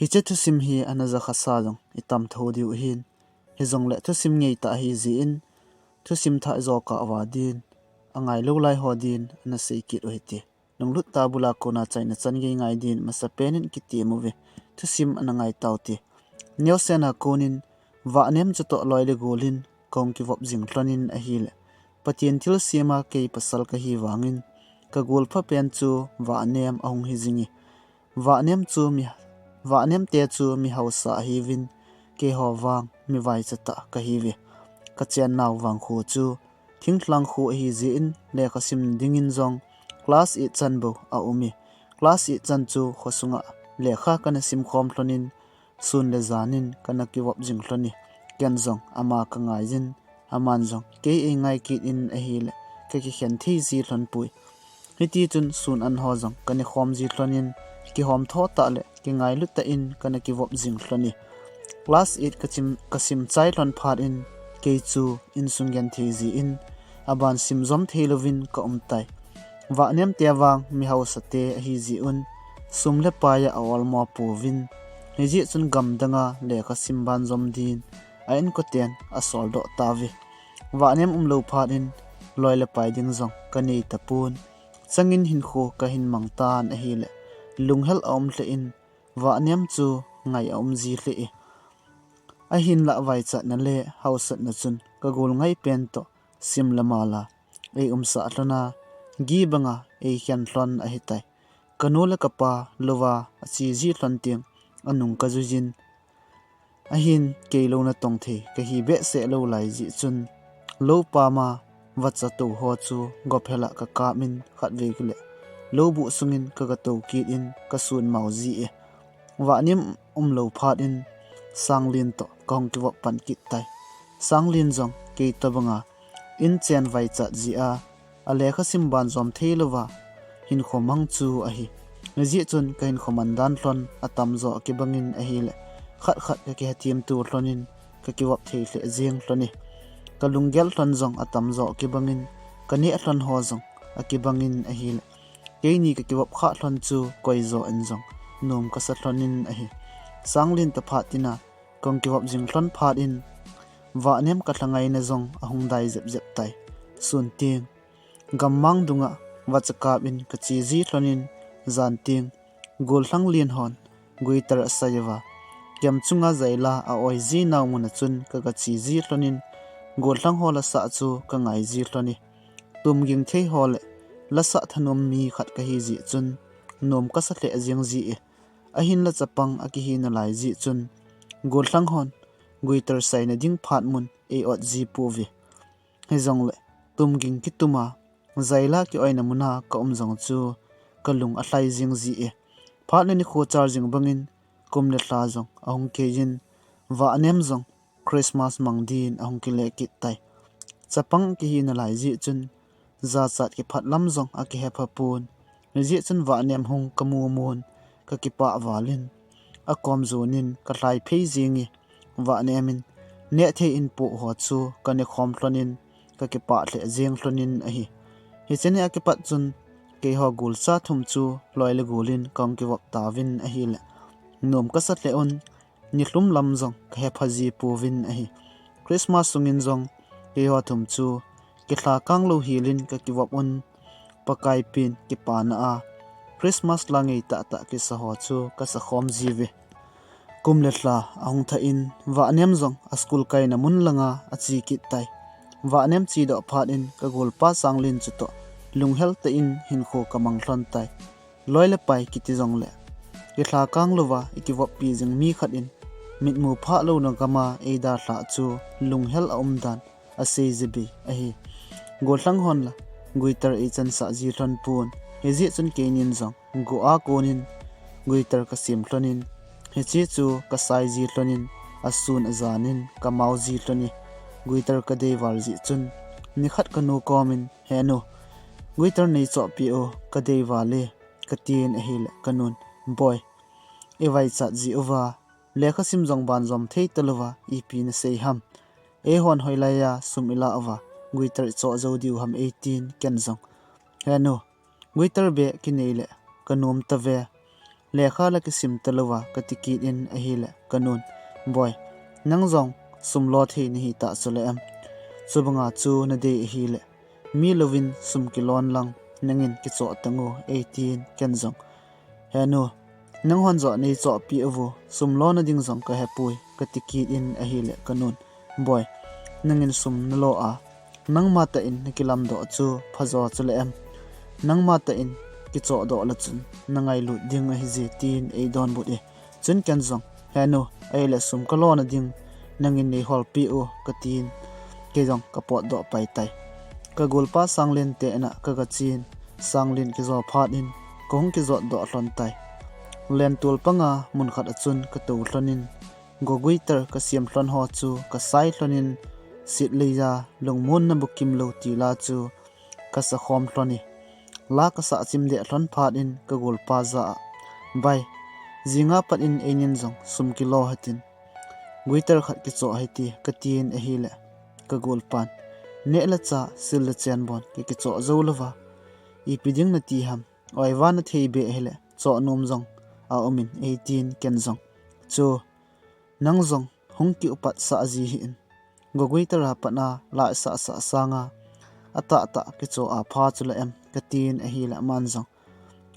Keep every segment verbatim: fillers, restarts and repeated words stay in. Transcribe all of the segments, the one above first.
Hiche thusim hi ana jakha sa jong i tam tho diu ahin. Hijongle thusim ngei tah ahi jeh in, thusim thah i jo kah uva din, a ngai lou lai ho din ana sei kit u hite. Lunglut tah bula kona chaina chan gei ngai din masapen in kitem uve. Thusim ana ngai tau te. Neosen a konin, Vahnem chutoh loi le gol in kahung kivop jing lhon in ahile, Pathen thilsem a kei pasal kahi vangin, ka gol pha pen chu Vahnem ahung hi jing e. Vahnem chu mi, Vahnem te chu mi hausa ahiuvin, keiho vang mi vaicha tah kahiuve. Ka chennau vangkho chu thinglhang kho ahi jeh in, lekha sim dingin jong class eight chan bou aum e. Class eight chan chu khosunga lekha kana sim khom lhon in, sun le jan in kana kivop jing lhon e. Ken jong ama ka ngai jin, aman jong kei ei ngai kit in ahile, ka kikhen thei ji lhon poi. Hiti chun sun an ho jong ka ne khom ji lhon in, kihom tho tah le kingailu tah in kana kivop jing lhon e. Class eight ka chim, ka sim chai lhon phat in, kei chu insung genthei jeh in, aban sim jom thei louvin ka um tai. Vahnem te vang mi hausa te ahi jeh un, sum le pai a a olmo pouvin, hijeh chun gamdang a lekha sim ban jom din a inkoten a soldoh tauve. Vahnem umlou phat in, loi le pai ding jong ka nei tapon. Changin hinkho ka hin mang tan ahile, lunghel a um lheh in, Vahnem chu ngai a um ji lheh e. Ahinlah vaichatna le hausatna chun ka gol ngai pen toh sim le mal a ei umsah lhon a, gi banga ei khen lhon ahitai. Ka nu le ka pa louva ache ji lhon teng anung ka jui jin, ahin kei lou natong thei kahi behseh lou lai jeh chun, lou pam a vacha tou ho chu gophel a ka kap in khatvei kile, lou buh sungin ka ga tou kit in ka sun mau ji e. Vahnem umlou phat in Sanglen toh ka hung kivop pan kit tai. Sanglen jong kei tobanga inchen vaichat jeh a, a lekha sim ban jom thei louva hinkho mang chu ahi. Hijeh chun ka hinkho man dan lhon atamjo akibangin ahile, khat khat ka kihethem to lhon in ka kivop thei lheh jeng lhon e. Ka lunggel lhon jong atamjo akibangin, ka neh lhon ho jong akibangin ahile, keini ka kivop khah lhon chu koijo in jong nom ka sa lhon in ahi. Sanglen toh phat tina ka hung kivop jing lhon phat in, Vahnem ka lhangaina jong ahung dai jep jep tai. Sun teng, gammang dunga vacha kap in ka che ji lhon in, jan teng, gollhang len hon guitar asai uva, kem chunga jaila a oi ji nau mun a chun ka ga che ji lhon in, gollhang ho lasah chu ka ngai ji lhon e. Tum ging thei ho le lasah thanom mi khat kahi jeh chun, nom ka sa lheh jeng ji e. Ahinla chapang akihi nalai jeh chun, gollhang hon guitar saina ding phat mun ei ot ji pouve. Hijongle, tum ging kitum a, jaila ki oina mun a ka um jong chu ka lung alhai jeng ji e. Phat le nikho char jing bangin, kum le lha jong ahung kei in, Vahnem jong Christmas mang din ahung kile kit tai. Chapang kihi nalai jeh chun, jachat kiphat lam jong akihepha pon. Hijeh chun Vahnem hung ka mu mun, ka kipah val in, akom jon in ka lhai phei jeng e. Vahnem in neh thei in poh ho chu ka ne khom lhon in, ka kipah lheh jeng lhon in ahi. Hiche ni a kipat chun, keiho golcha thum chu loi le gol in ka hung kivop tauvin ahile, nom ka sa lheh un, nilhum lam jong ka hepha ji pouvin ahi. Christmas sungin jong keiho thum chu kilha kang lou hel in ka kivop un, Pakai pen kipana a Christmas la ngei tah tah kisa ho chu ka sa khom ji uve. Kum le lha ahung thah in, Vahnem jong a school kaina mun langa ache kit tai. Vahnem che doh phat in ka golpa Sanglen chutoh lunghel tah in hinkho ka mang lhon tai. Loi le pai kiti jongle, kilha kang louva i kivoppi jing mi khat in mitmu phah louna gam a ei dalhah chu lunghel a um dan asei ji bei ahi. Gollhang hon la guitar ei chansah ji lhon pon. Hijeh chun keinin jong go a konin guitar ka sem lhon in, hiche chu ka sai ji lhon in, asun ajan in ka mau ji lhon e. Guitar ka dei val jeh chun, nikhat ka nu kom in, "He nu, guitar nei chohpeh o, ka dei val e," ka tin ahile ka nun, "Boi, i vaichat jeh uva lekha sim jong ban jom thei talouva ipi na sei ham? Eihon hoilai a sum i lah uva guitar i choh jou diu ham?" ei tin, ken jong, "He nu, guitar beh kinei le ka nom tave. lekha la kisim talouva kati kit in ahile kanun, Boi, nang jong sum lo thei nahi tah chule em? Chubanga chu nadei ahile, mi louvin sum kilon lang nangin kichoh tangu, eitin ken jong, Henu, nanghon joh neichohpi uvu, sum lona ding jong kahepoi, kati kit in ahile kanun, Boi, nangin sum nalo a, nangma tah in nakilamdoh chu phajo chule em? Nangma tah in kichohdoh le chun nangailut ding ahije, tin eidonbut e. Chun ken jong, Henu, ahile sum kalona ding nangin neiholpi u, katin, kei jong kapotdoh pai tai. Kagolpa Sanglen te ina kagachen, Sanglen kijo phat in kahung kijotdoh lhon tai. Lentul panga mun khat a chun katou lhonin, go guitar kasiam lhon ho chu kasai lhonin, sit leiya lungmonna bukim lou tila chu kasakhom lhon e. La kasah chimdeh lhon phat in kagolpa jah a, Bai, jinga pat in einin jong sum kilo hitin, guitar khat kichoh hite, katin ahile kagolpan, Neh le chah, sil le chen bon kikichoh jou louva ipi ding nati ham? Oiva nathei be hile choh nom jong aumin, eitin ken jong, Chu, nang jong hung kiupat sah ji hih in, go guitar a pat a la isah sah sanga atahtah kichoh a pha chule em? katin ahile aman jong,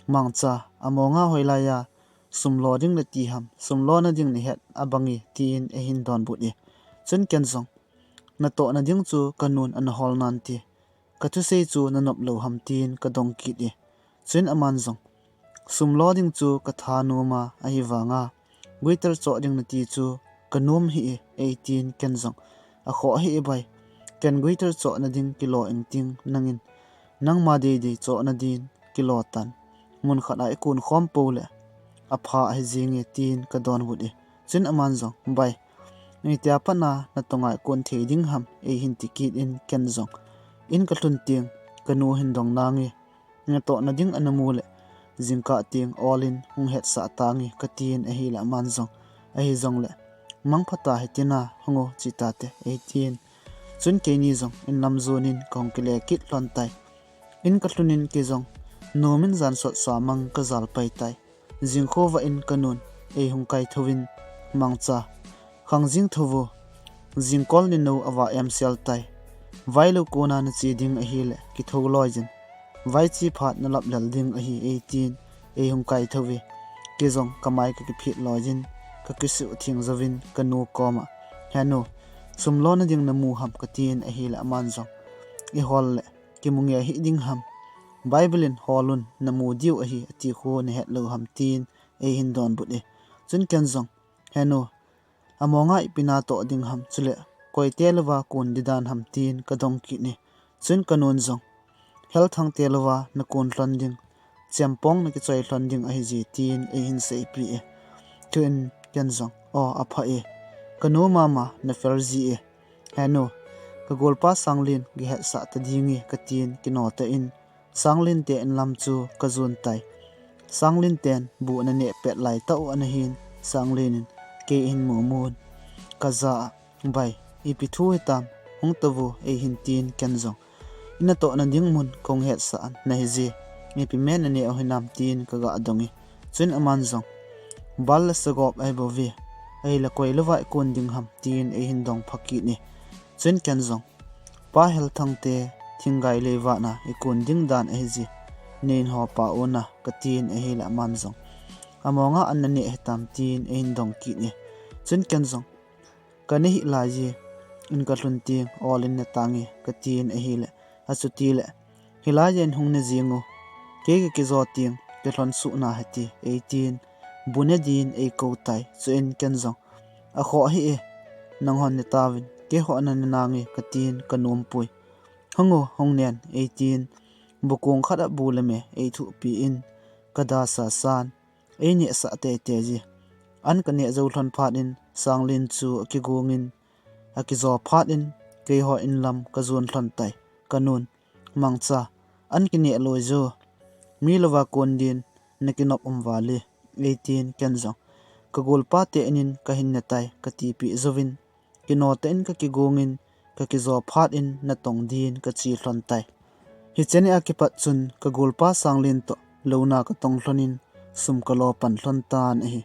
Mangcha, amonga hoilaiya sum lo ding nati ham, sum lona ding nahet abange, tin eihin donbut e. Chun ken jong, Natohna ding chu kanun ana hol nante, kathusei chu nanop lou ham, tin kadong kit e. Chuin aman jong, Sum lo ding chu katha noma, ahivanga guitar choh ding nati chu kanom hih e, eitin ken jong, Akhoh hih e bai, ken guitar chohna ding kilo ingting, nangin nangma deidei chohna din kilo tan, mun khat a ikon khom poule apha ahi jinge, tin kadonbut e. Chun aman jong, Bai, itia pat a natonga ikon thei ding ham, eihin ti kit in ken jong, In kalhun teng kanu hin dong nange, natohna ding anamu le jingkah teng olin hung hetsah tange, katin ahile aman jong, Ahijongle mangpha ta hitin, hung o, che tate, eitin. Chun keini jong inlam jonin kahung kile kit lhon tai. In kalhunin kei jong nomin jansot sa mang kajal pai tai. Jingkhovah in kanun eihung kaithouvin, Mangcha, khang jing thou vo, jingkol ninou avah emsel tai. Vailou kona nache ding ahile kithou loijin, vaiche phat nalaplel ding ahi, eitin eihung kaithouve. Kei jong kamai kakiphet loijin, kakisuh theng jouvin kanu koma, Henu, sum lona ding namu ham? katin ahile aman jong, Ihol le kimu nge hih ding ham? Bible in holun namu diu ahi ati khu nahet lou ham? tin eihin donbut e. Chun ken jong, Henu, amonga ipi natoh ding ham, chule koite louva kon ding dan ham? tin kadong kit e. Chun kanun jong, Helthangte louva nakon lhon ding, chempong nakichoi lhon ding ahije, tin eihin seipeh e. Chuin ken jong, O, apha e, kanu mama nafer ji e. Henu, kagolpa Sanglen kihetsah ta dinge, katin kinotah in Sanglen te inlam chu kajon tai. Sanglen ten bu ananeh pet laitah u anahin, Sanglen in kei ahin mumun, kajah a, Bai, ipi thu hitam, hung tauvo, eihin tin ken jong, Inatohna ding mun kahung hetsah nahije, ipi me naneh u hinam? tin kaga dong e. Chun aman jong, Bal le sagop ahibouve, ahile koi louva ikon ding ham? tin eihin dong pha kit e. Chun ken jong, Pa Helthangte thinggai leivat a ikon ding dan ahije, neihin hopa una, katin ahile aman jong, Amonga an naneh hitam? tin eihin dong kit e. Chun ken jong, Kaneh hih laije, in kalhun teng olin natange, katin ahile, Achutile hilaiya in hung ne jeng u, kei kakijo teng kilhon suh nahite, eitin bu ne din eikou tai. Chuin ken jong, Akhoh hih e, nanghon netauvin, keiho nane nange, katin kanompoi. Hung o, hung nen, eitin bu kong khat a bu le me eithuhpi in, kada sasan einehsah teitei ji. An kaneh jou lhon phat in Sanglen chu akigongin, akijo phat in keiho inlam kajon lhon tai. Kanun, Mangcha, an kineh loi jo, mi louva kon din nakinop um vale, eitin ken jong, Kagolpa te inin kahin ne tai, katipeh jouvin, kinotah in kakigongin, kakijo phat in natong din kache lhon tai. Hiche nia kipat chun kagolpa Sanglen toh louna katong lhonin, sum kalo pan lhon tan ahi.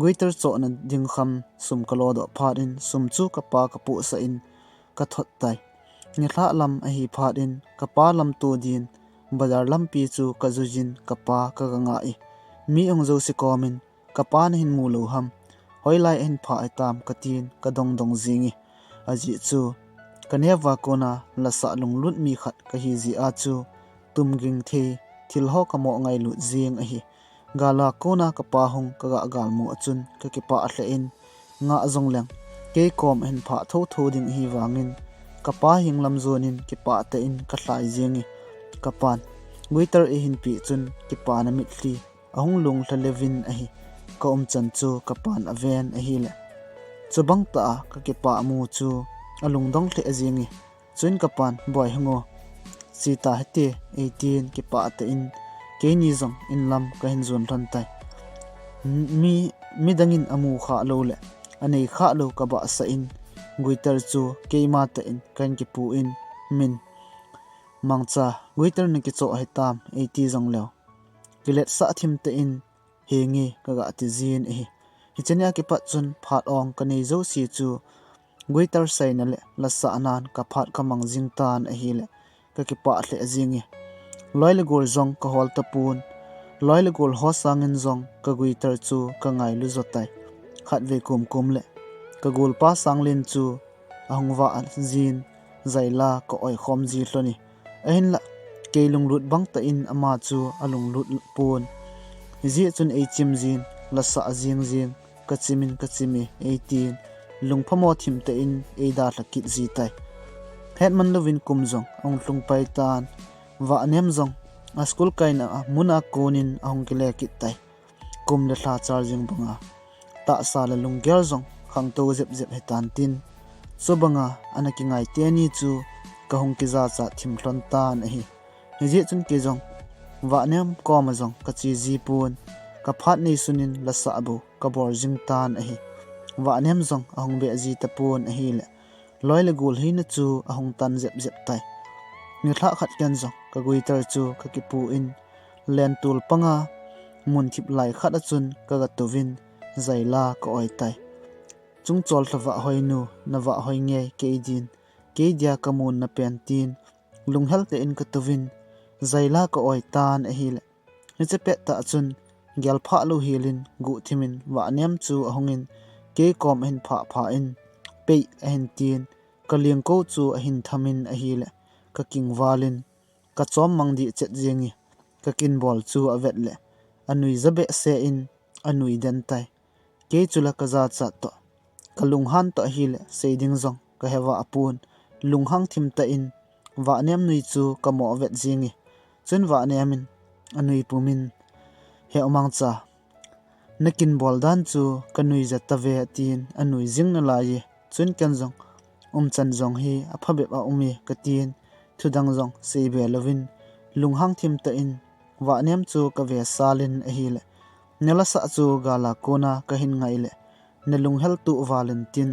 Guitar chohna ding kham sum kalo doh phat in sum chu kapa kapohsah in kathot tai. Nilhah lam ahi phat in kapa lamto din bazar lampi chu kajui jin kapa kaga ngah e. Mi ahung jouse komin, "Kapa nahin mu lou ham? Hoilai ahin phah hitam?" katin kadong dong jing e. Ajeh chu kaneo a kona lasah lunglut mi khat kahi jeh a chu tumging thei thil ho kamoh ngailut jing ahi. Gal a kona kapa hung kaga galmu a chun kakipah lheh in, ngah jongleng kei kom ahin phah thotho ding ahi vangin kapa heng lam jon in kipah tah in kalhai jing e. Kapan guitar eihin peh chun kipana mitlhi ahung lunglha lheh in ahi. Kaumchan chu kapan aven ahile, chubang tah a kakipah mu chu alungdong lheh jing e. Chun kapan, "Boi, hung o, che ta hite," eitin kipah tah in keini jong inlam kahin jon lhon tai. Mi, midang in amu khah lou le anei khah lou kabahsah in guitar chu keima tah in kahin kipu in, "Min, Mangcha, guitar nakichoh hitam?" eiti jongleu kiletsah thim tah in, "Henge," kaga ti jin ahi. Hiche nia kipat chun phat ong kanei jouse chu guitar saina le lasah nan kaphat kamang jing tan ahile kakipah lheh jing e. Loi le gol jong kahol tapon, loi le gol ho sangin jong ka guitar chu kangailu jo tai. Khatvei kumkum le kagolpa Sanglen chu ahung vah jin, jaila ka-oi khom ji lhon e. Ahinlah kei lunglut bang tah in ama chu alunglut pon. Hijeh chun eichim jin, lasah jing jing, "Kachim in kachim e," eitin lungphamo thim tah in eidalha kit ji tai. Hetman louvin kum jong ahung lhung pai tan, Vahnem jong a school kaina a mun a konin ahung kile kit tai. Kum le lha chal jing banga tahsa le lunggel jong khangtou jep jep hitan tin, chubanga ana kingai teni chu kahung kijachat thim lhon tan ahi. Hijeh chun kei jong Vahnem koma jong kache ji pon, kaphat nei sunin lasah bou kabol jing tan ahi. Vahnem jong ahung beh ji tapon ahile loi le gol hina chu ahung tan jep jep tai. Nilhah khat ken jong ka guitar chu kakipu in, lentul panga mun thip lai khat a chun kaga touvin, jaila ka-oi tai. Chungchol lha Vahhoinu, na Vahhoi ngei kei din, kei dia kamun na pen tin, lunghel tah in katouvin, jaila ka-oi tan ahile, hiche pettah chun gelphah lou helin guhthimin Vahnem chu ahungin kei kom ahin phah phah in, "Pei," ahin tin, kalengkou chu ahin thamin ahile kakingvalin kachom mang dih chet jing e. Kakinbol chu avet le anui ja behseh in anui den tai. Kei chula kajachat toh, kalunghan toh ahile sei ding jong kaheva apon, lunghang thim tah in Vahnem nui chu kamoh vet jing e. Chun Vahnem in anui pumin, "He u Mangcha, nakinbol dan chu kanui ja tave," atin anui jing nalai e. Chun ken jong, "Umchan jong hi aphabep a um e," katin thudang jong seibe louvin, lunghang thim tah in Vahnem chu kave salin ahile, "Nalasah chu gal a kona kahin ngai le nalunghel tuh valin tin,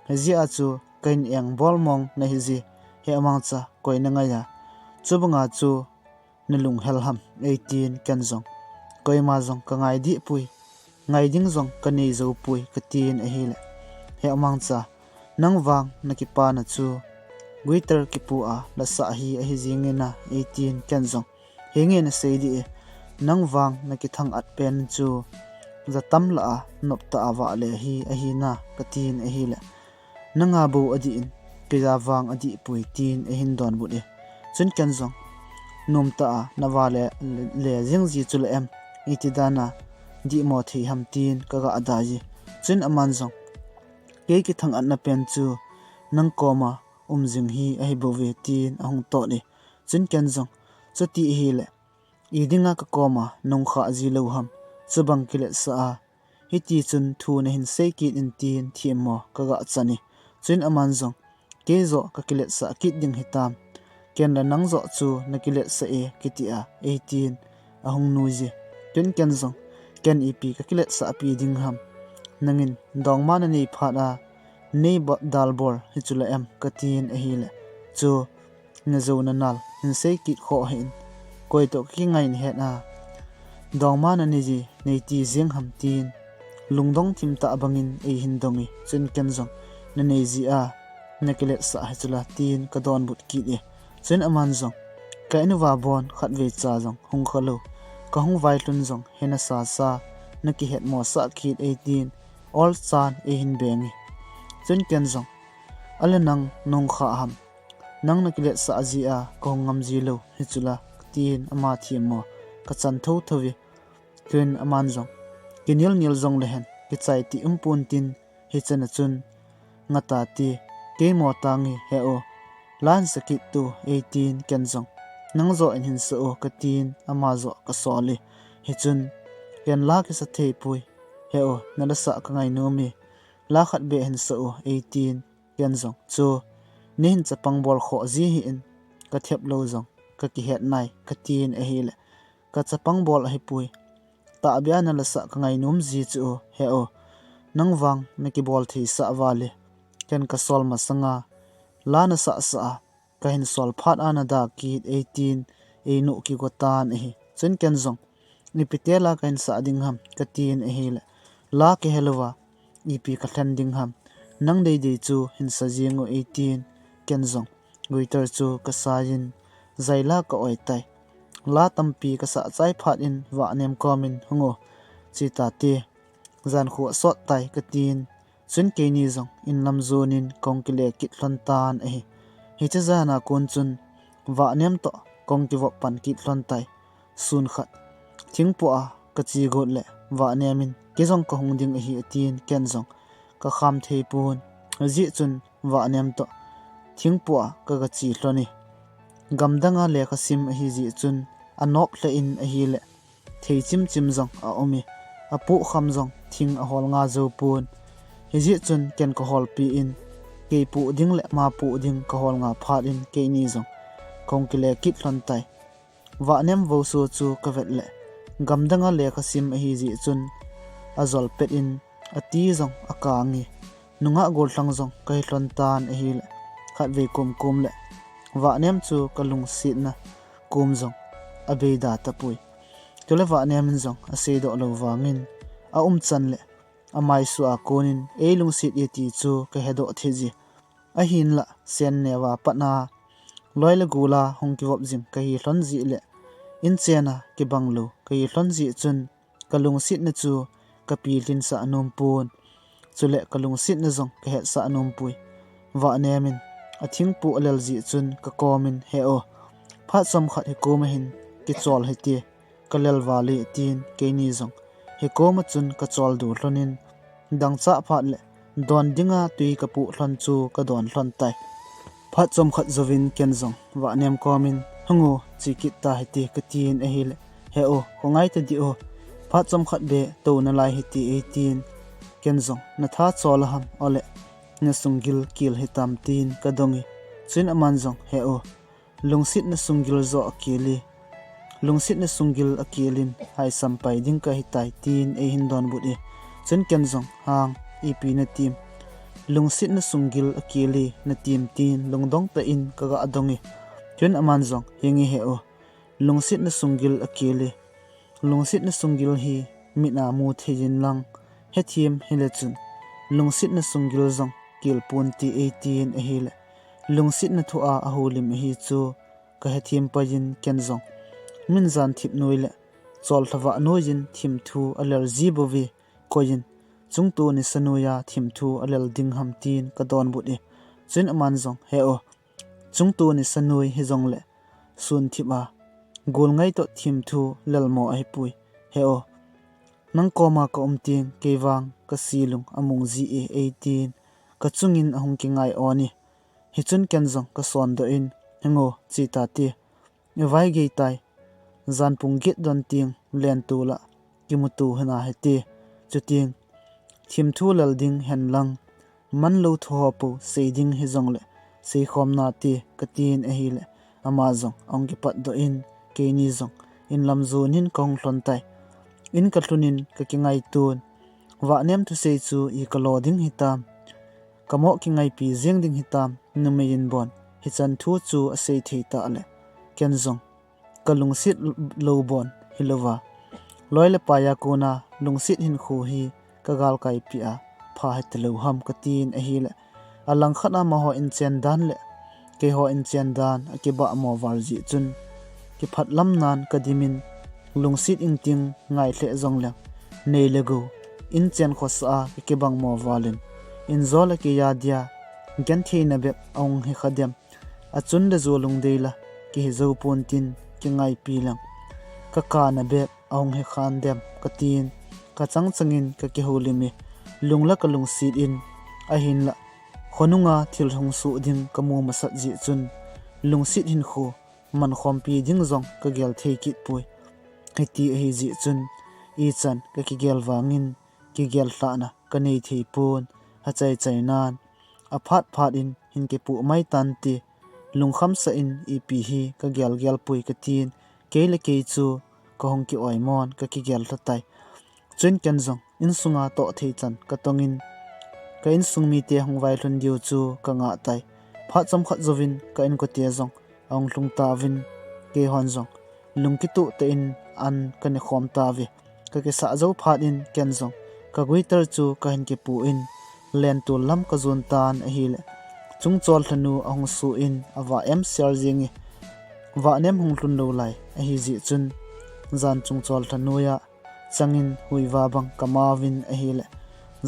hijeh a chu kahin engbol mong nahi je, he u Mangcha, koi nangai a, chubanga chu nalunghel ham?" eitin ken jong, "Koima jong kangai dih poi, ngai ding jong kanei jou poi," katin ahile, "He u Mangcha, nang vang nakipana chu guitar kipu a lasah hi ahi jing e na," eitin ken jong, "Henge nasei dih e, nang vang nakithang-at pen chu jatam lah a noptah a vahle hi ahi na," katin ahile, "Nanga bou adih in, keija vang adih poi," tin eihin donbut e. Chun ken jong, "Nomtah a navahle le jing ji chula em, iti dan a dihmo thei ham?" tin kaga dai e. Chun aman jong, "Kei kithang-atna pen chu nang koma um jing hi ahi bouve," tin ahung tot e. Chun ken jong, "Chuti ahile, idinga kakoma nung khah ji lou ham, chubang kiletsah a, hiti chun thu nahin sei kit in," tin themmo kaga chan e. Chun aman jong, "Kei joh kakiletsah kit ding hitam, ken le nang joh chu nakiletsah e, kiti a eitin ahung nui e. Chun ken jong, "Ken ipi kakiletsah pi ding ham? Nangin dongma nanei phat a nei ba-, dalbol hi chula em?" katin ahile, "Chu najou nanal hin sei kit khoh hih in, koi toh kakingai nahet a, Dongma nanei ji neiti jeng ham tin lungdong thim tah bangin eihin dong e. Chun ken jong, nanei ji a, nakiletsah hichu la tin kadonbut kit e. Chun aman jong, ka in uva bon khatvei cha jong hung khalou, kahung vailhun jong hena sasa, nakihetmo sah kit e tin, olchan eihin beng e. Chun ken jong, ale nang nahung kha ham? Nang nakiletsah ji a kahung ngam ji lou hichu la, tin ama themmo kachan thotho e. Chun aman jong, kinel nel jongle hen, kichai ti umpon tin, hichan a chun, ngata ti, keimo tange he u, la hinsa kit tu, eitin ken jong, nang joh in hinsa u, katin ama joh kasol e. Hichun, ken la kisa thei poi, he u, nala sah kangainom e, la khat beh hinsa u, eitin ken jong, chu, neihin chapang bol khoh ji hih in, kathep lou jong kakihet nai, katin ahile, ka chapang bol ahipoi, tahbeh a nala sah kangainom ji chu, he u, nang vang nakibol thei sah val e, ken kasol masanga, la nasah sah a, kahin sol phat a nada kit, eitin, einoh kigo tan ahi. Chun ken jong, ipi ti la kahin sah ding ham, katin ahile, la kahe louva, ipi kalhen ding ham? Nang deidei chu hinsa jeng u, eitin, ken jong, guitar chu kasai in, jai la ka-oi tai. La tampi kasah chai phat in Vahnem komin, hung u, che ta te, jan khu asot tai, katin, chun keini jong inlam jon in kahung kile kit lhon tan ahi. Hiche jan a kon chun, Vahnem toh kahung kivop pan kit lhon tai. Sun khat, thingpoh a kache got le, Vahnem in, kei jong kahung ding ahi, atin, ken jong kakham thei pon. Ajeh chun, Vahnem toh thingpoh a kaga che lhon e. Gamdang a lekha sim ahi jeh chun, anop lheh in ahile, thei chimchim jong aum e, apoh kham jong thing ahol nga jou pon. Hijeh chun ken kaholpi in, kei poh ding le ama poh ding kahol nga phat in keini jong kahung kile kit lhon tai. Vahnem vouso chu kavet le, gamdang a lekha sim ahi jeh chun, ajol pet in, ati jong akang e, nungah gollhang jong kahi lhon tan ahile, khatvei kom kom le, Vahnem chu kalungsetna kom jong abeida tapoi. Chule Vahnem in jong aseidoh lou vangin, aumchan le, amaisu a kon in, eilungset e ti chu kahedoh thei je. Ahinlah, sen neo a pat a, loi le gol a hung kivop jing kahi lhon jeh le, inchen a kibang lou kahi lhon jeh chun, kalungsetna chu kapi lhinsah nom pon. Chule kalungsetna jong kahetsah nom poi. Vahnem in, athingpoh alel jeh chun kakom in, he u, phat chomkhat hikom a hin kichol hite, kalel val e, tin keini jong hikom a chun kachol du lhon in, dangchah phat le, don dinga tui kapoh lhon chu kadon lhon tai. Phat chomkhat jouvin ken jong Vahnem kom in, hung u, che kit ta hite, katin ahile, he u, khongai ta dih u, phat chomkhat beh tou nalai hite, eitin, ken jong, natha chol a ham, ole, nasunggil kel hitam, tin kadong e. Chun aman jong, he u, lungsetna sunggil joh akel e, lungsetna sunggil akel in, haisam pai ding kahitai, tin eihin donbut e. Chun ken jong, hang, ipi natim? Lungsetna sunggil akel e natim, tin lungdong tah in kaga dong e. Chun aman jong, henge he u, lungsetna sunggil akel e, lungsetna sunggil hi mit a mu thei in lang, hethem hile chun, lungsetna sunggil jong kel ponte, eitin ahile, lungsetna thu a ahoulim ahi chu kahethem pai in ken jong, min jan thip noi le, chol lhavah noi in thim thu alel ji bou ve, koi in, chungto nisa noi a thim thu alel ding ham, tin kadonbut e. Chun aman jong, he u, chungto nisa noi hijongle, sun thip a, gol ngai toh thim thu lelmo ahipoi, he u, nang koma kaum teng kei vang kase lung among ji e, eitin, kachungin ahung kingai on e. Hichun ken jong kasondoh in, henge, che tate, ivaigei tai, jan pung get don teng lentol a kimuto hina hite, chuteng thim thu lel ding hen lang, manlou thu ho pou sei ding hijongle seikhom nate, katin ahile, ama jong ahung kipatdoh in, keini jong inlam jon in kahung lhon tai. In kalhun in kakingaiton, Vahnem thusei chu i kalo ding hitam, kamoh kingaipi jeng ding hitam, numei in bon hichan thu chu asei thei tah le, ken jong kalungset lou bon hilouva, Loi le pai a kona lungset hinkho hi ka galkaipi a pha hita lou ham ka tin ahile, alangkhat a amaho inchen dan le keiho inchen dan akibah mo val jeh chun, kiphat lam nan ka dimin, lungset ingting ngai lheh jongleng, nei le gou inchen khosa a ka kibang mo valin, injo le kei a dia gentheina bep ahung hi kha dem, achun le jo lungdei la kihi jou pon tin kingaipi leng, ka kana bep ahung hi khan dem ka tin, ka chang changin ka kihoulim e, lung la ka lungset in, ahinla khonunga thil hung soh ding ka mu masat jeh chun, lungset hinkho mankhompi ding jong ka gel thei kit poi. Hiti ahi jeh chun, ichan ka kigel vangin kigel lhahna ka nei thei pon, achai chai nan, aphat phat in hin kipuh mai tante, lungkham sah in ipi hi ka gel gel poi ka tin, kei le kei chu ka hung ki oimon ka kigel lha tai. Chuin ken jong insunga toh thei chan ka tongin, ka insung mite hung vailhun diu chu ka ngah tai. Phat chomkhat jouvin ka inkote jong ahung lhung tauvin, keihon jong lung kituh tah in an ka ne khom tauve. Ka kisah jou phat in ken jong ka guitar chu ka hin kipu in, len tul lam ka jon tan ahile, chungchol lhanu ahung su in ava em ser jing e, vahnem hung lhun lou lai ahi jeh chun, jan chungchol lhanu a changin huiva bang ka mauvin ahile,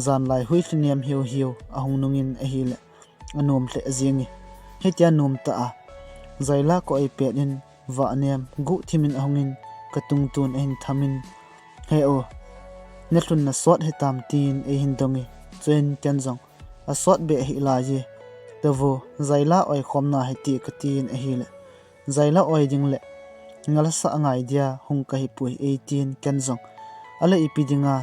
janlai hui lhinem hiu hiu ahung nungin ahile, anom lheh jing e. Hitia nom tah a jaila ka oi pet in, vahnem guh thimin ahungin ka tungtun ahin thamin, "He u, na lhun na sot hitam?" tin eihin dong e. Chuin ken jong, "Asot beh hih lai e, tou vo, jaila oi khom na hite," ka tin ahile, "Jaila oi ding le ngalhasa ngai dia hung ka hi poi," eitin ken jong, "Ale ipi dinga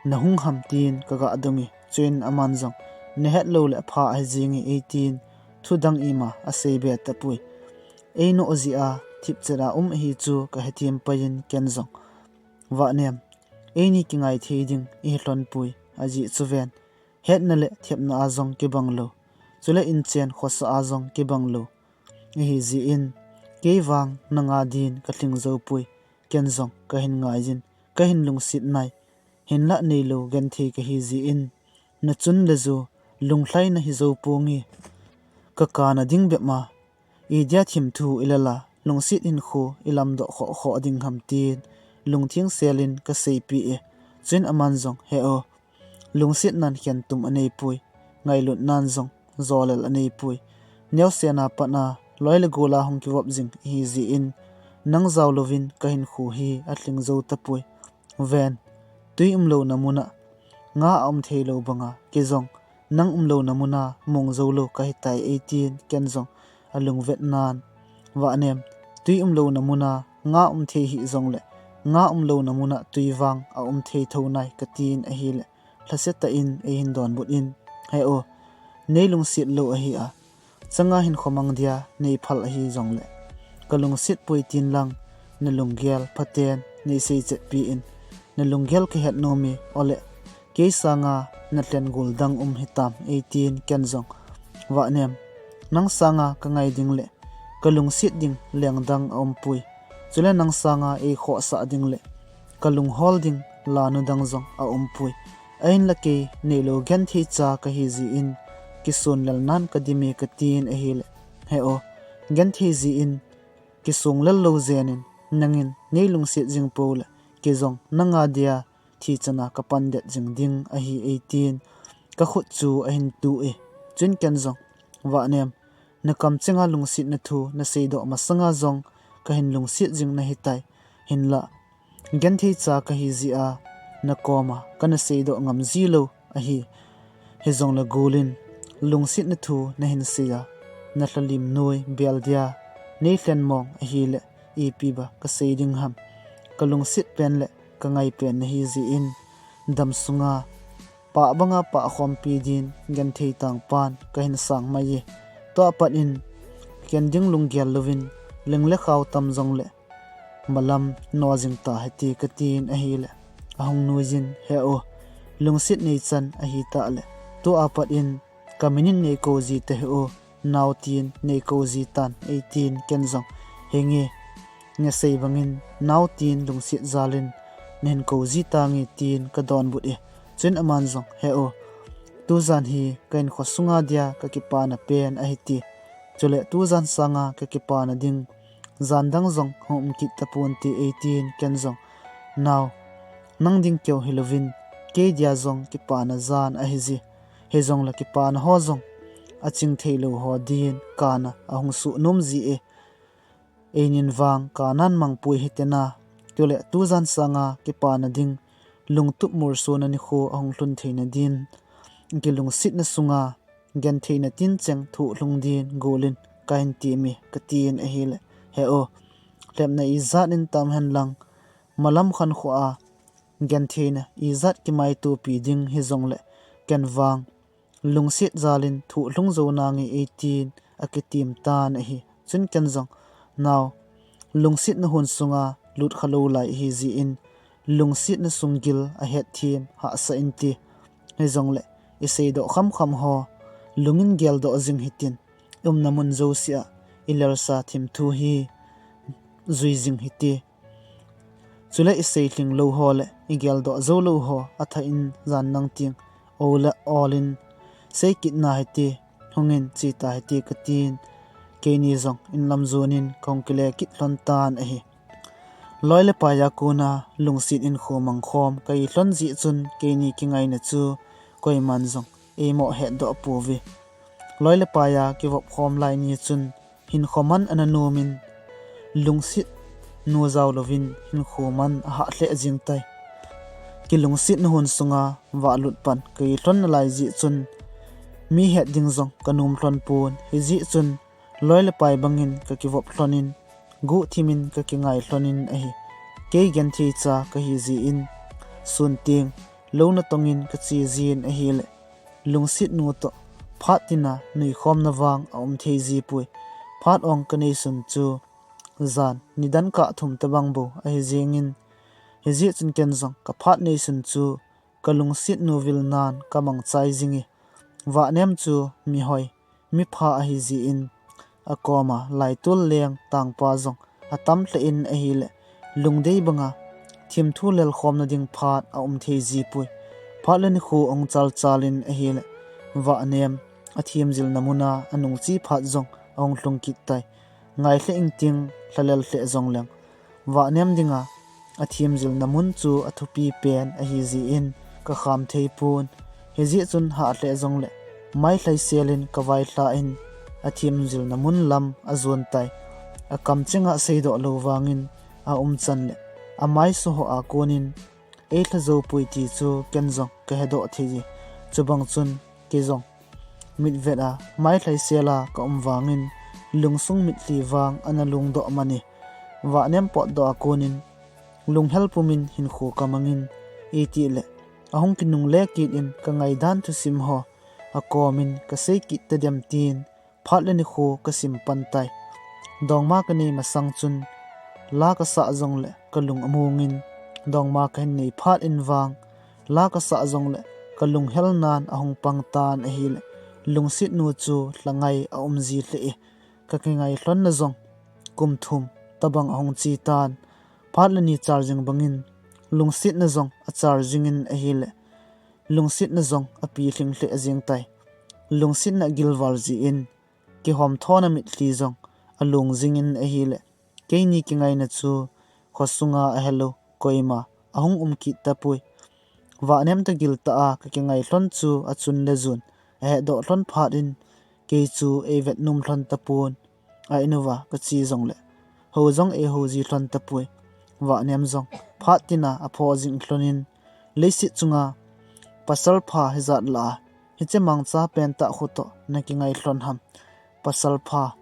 na hung ham?" tin ka ga dong e. Chuin aman jong, "Na het lou le apha ahi jing e," eitin thu dang ima asei be tapoi. Ei noh jeh a thipchet a um ahi chu ka hethem pai in ken jong, "Vahnem, eini kingai thei ding ihi lhon poi, ajeh chu ven, hetna le thepna a jong kibang lou, chule inchen khosa a jong kibang lou ahi jeh in, kei vang nanga din ka lhing jou poi, ken jong ka hin ngai jin, ka hin lungset nai, hinlah neilou genthei ka hi jeh in, na chun le jo lunglhai na hi jou ponge, ka kana ding bep ma, idia thim thu i la la, lungset hinkho i lamdoh khoh khoh ding ham?" tin lungtheng sel in ka seipi e. Chuin aman jong, "He u, lungset nan khen tum anei poi, ngailut nan jong jolel anei poi. Neosen a pat a loi le gol a hung kivop jing ihi jeh in, nang jao louvin ka hinkho hi alhing jou tapoi. Ven, tui umlouna mun a nga aum thei lou banga, kei jong nang umlouna mun a mong jou lou ka hitai," eitin ken jong alungvet nan, "Vahnem, tui umlouna mun a nga um thei hih jongle, nga umlouna mun a tui vang aum thei tho nai," ka tin ahile, lhasetah in eihin donbut in, "He u, nei lungset lou ahi a, changa hin khomang dia nei phal ahi jongle, ka lungset poi tin lang, na lunggel phaten nei sei chetpi in, na lunggel ka het nom e, ole, kei sanga na lhen gul dang um hitam?" eitin ken jong, "Vahnem, nang sanga ka ngai ding le ka lungset ding leng dang aum poi, chule nang sanga ei khohsah ding le ka lunghol ding lanu dang jong aum poi. Ahinla kei neilou genthei cha ka hi jeh in, kisun lel nan ka dim e," ka tin ahile, "He u, genthei jeh in kisun lel lou jen in, nangin nei lungset jing pou le, kei jong nanga dia thi chan a ka pan det jing ding ahi," eitin ka khut chu ahin tu e. Chuin ken jong, "Vahnem, na kamchenga lungsetna thu na seidoh masanga jong ka hin lungset jing na hitai. Hinlah, genthei cha ka hi jeh a na koma ka na seidoh ngam ji lou ahi. Hijongle gul in lungsetna thu na hin sei a, na lhalim noi bel dia nei lhen mong ahile, ipi ba ka sei ding ham? Ka lungset pen le ka ngai pen na hi jeh in, dam sunga pah banga pah khompi din genthei tangpan ka hin sang mai e. Tua pat in ken ding lunggel louvin, ling le khao tam jongle malam no jing ta hite," ka tin ahile, ahung nuijin, "He u, lungset nei chan ahi tah le, tua pat in ka min in nei kou ji tahih u, nao tin nei kou ji tan," eitin ken jong, "Henge, na sei bangin nao tin lungset jal in nahin kou ji tange tin kadonbut e. Chun aman jong, he u, tujan hi ka inkhosung a dia kakipana pen ahi ti. Chule tujan sanga kakipana ding jan dang jong hung um kit tapon te eitin ken jong, nao, nang ding keu hilouvin, kei dia jong kipana jan ahi ji. Hijongle kipana ho jong aching thei lou ho din kana ahung suh nom ji e. Einin vang kanan mangpui hite na. Chule tujan sanga kipana ding lungtup mursuona nikho ahung lhun theina din, kilungsitna sunga gentheina tincheng thoh lhung din golin kahin tiem e katin ahile, he u, lhepna ijat in tam henlang, malam khankho a gentheina ijat kimaitopi ding hijongle, ken vang lungset jalin thoh lhung jou nange eitin akitiem tan ahi. Chun ken jong, nao, lungsetna hun sunga lut kha lou lai ahi jin, lungsetna sunggil ahet them hahsa inte. Hijongle, isei doh khamkham ho lungin geldoh jing hitin, umna mun jousea ilelsa thimthu hi jui jing hite. Chule isei lhing lou ho le igeldoh jou lou ho athah in jan nang ting, ole, olin, sei kit na hite, hungin che ta hite katin, keini jong inlam jonin kahung kile kit lhon tan ahi. Loi le pai a kona lungset hinkho mangkhom kahi lhon jeh chun keini kingaina chu koiman jong eimo hetdoh pouve. Loi le pai a kivop khom lai ni chun hinkho man ana nomin, lungset nu jao louvin hinkho man ahah lheh jing tai. Kilungsetna hun sunga vahlut pan kahi lhon nalai jeh chun mi het ding jong kanom lhon pon, hijeh chun loi le pai bangin kakivop lhonin, guhthimin kakingai lhonin ahi. Kei genthei cha kahi jin, sun teng lou natongin kache jin ahile, lungset nu toh phat tina nuikhomna vang aum thei jipoi. Phat ong kanei sun chu jan nidan kah thum tabang bou ahi jengin, hijeh chun ken jong kaphat nei sun chu kalungset nu vilnan kamangchai jinge. Vahnem chu mihoi, mipha ahi jin, akoma laitol leng tangpa jong atam lheh in ahile, lungdei banga thimthu lelkhomna ding phat aum thei jipoi. Phat le nikho ahung chalchalin ahile, Vahnem athemjilna muna anungche phat jong ahung lhung kit tai. Ngai lheh ingting, lhalel lheh jongleng, Vahnem dinga athemjilna mun chu athupi pen ahi jin kakham thei pon. Hijeh chun hah lheh jongle, mailhai selin kavailhah in athemjilna mun lam ajon tai. Akamchenga seidoh lou vangin aumchan le amaiso ho a konin eilha joupoi ti chu ken jong kahedoh thei e. Chubang chun kei jong mitvet a mailhai sela kaum vangin lungsung mitlhi vang ana lungdoh mane. Vahnem potdoh a konin lunghel pumin hinkho kamangin, itile ahung kinungle kit in kangaidan thusim ho akomin kasei kit tadem tin phat le nikho kasim pan tai. Dongma kanei masang chun la kasah jongle kalung amongin, dongma kahin nei phat in vang la kasah jongle kalunghel nan ahung pang tan ahile, lungset nu chu lhangai aum ji lheh e. Kakingai lhonna jong kum thum tabang ahung che tan. Phat le ni charging bangin lungsetna jong acharging in ahile, lungsetna jong apilhing lheh jeng tai. Lungsetna gilval jin kihomthona mitlhi jong alung jingin ahile, keini kingaina chu khosunga ahelou koima ahung um kit tapoi. Vahnem toh giltah a kakingai lhon chu achun le jun ahetdoh lhon phat in, kei chu eivet nom lhon tapon, a inuva kache jongle hou jong eihou ji lhon tapoi. Vahnem jong phat tina apho jing lhonin, leiset chunga pasal pha hijat lah a hiche mangcha pentah khu toh nakingai lhon ham? Pasal pha,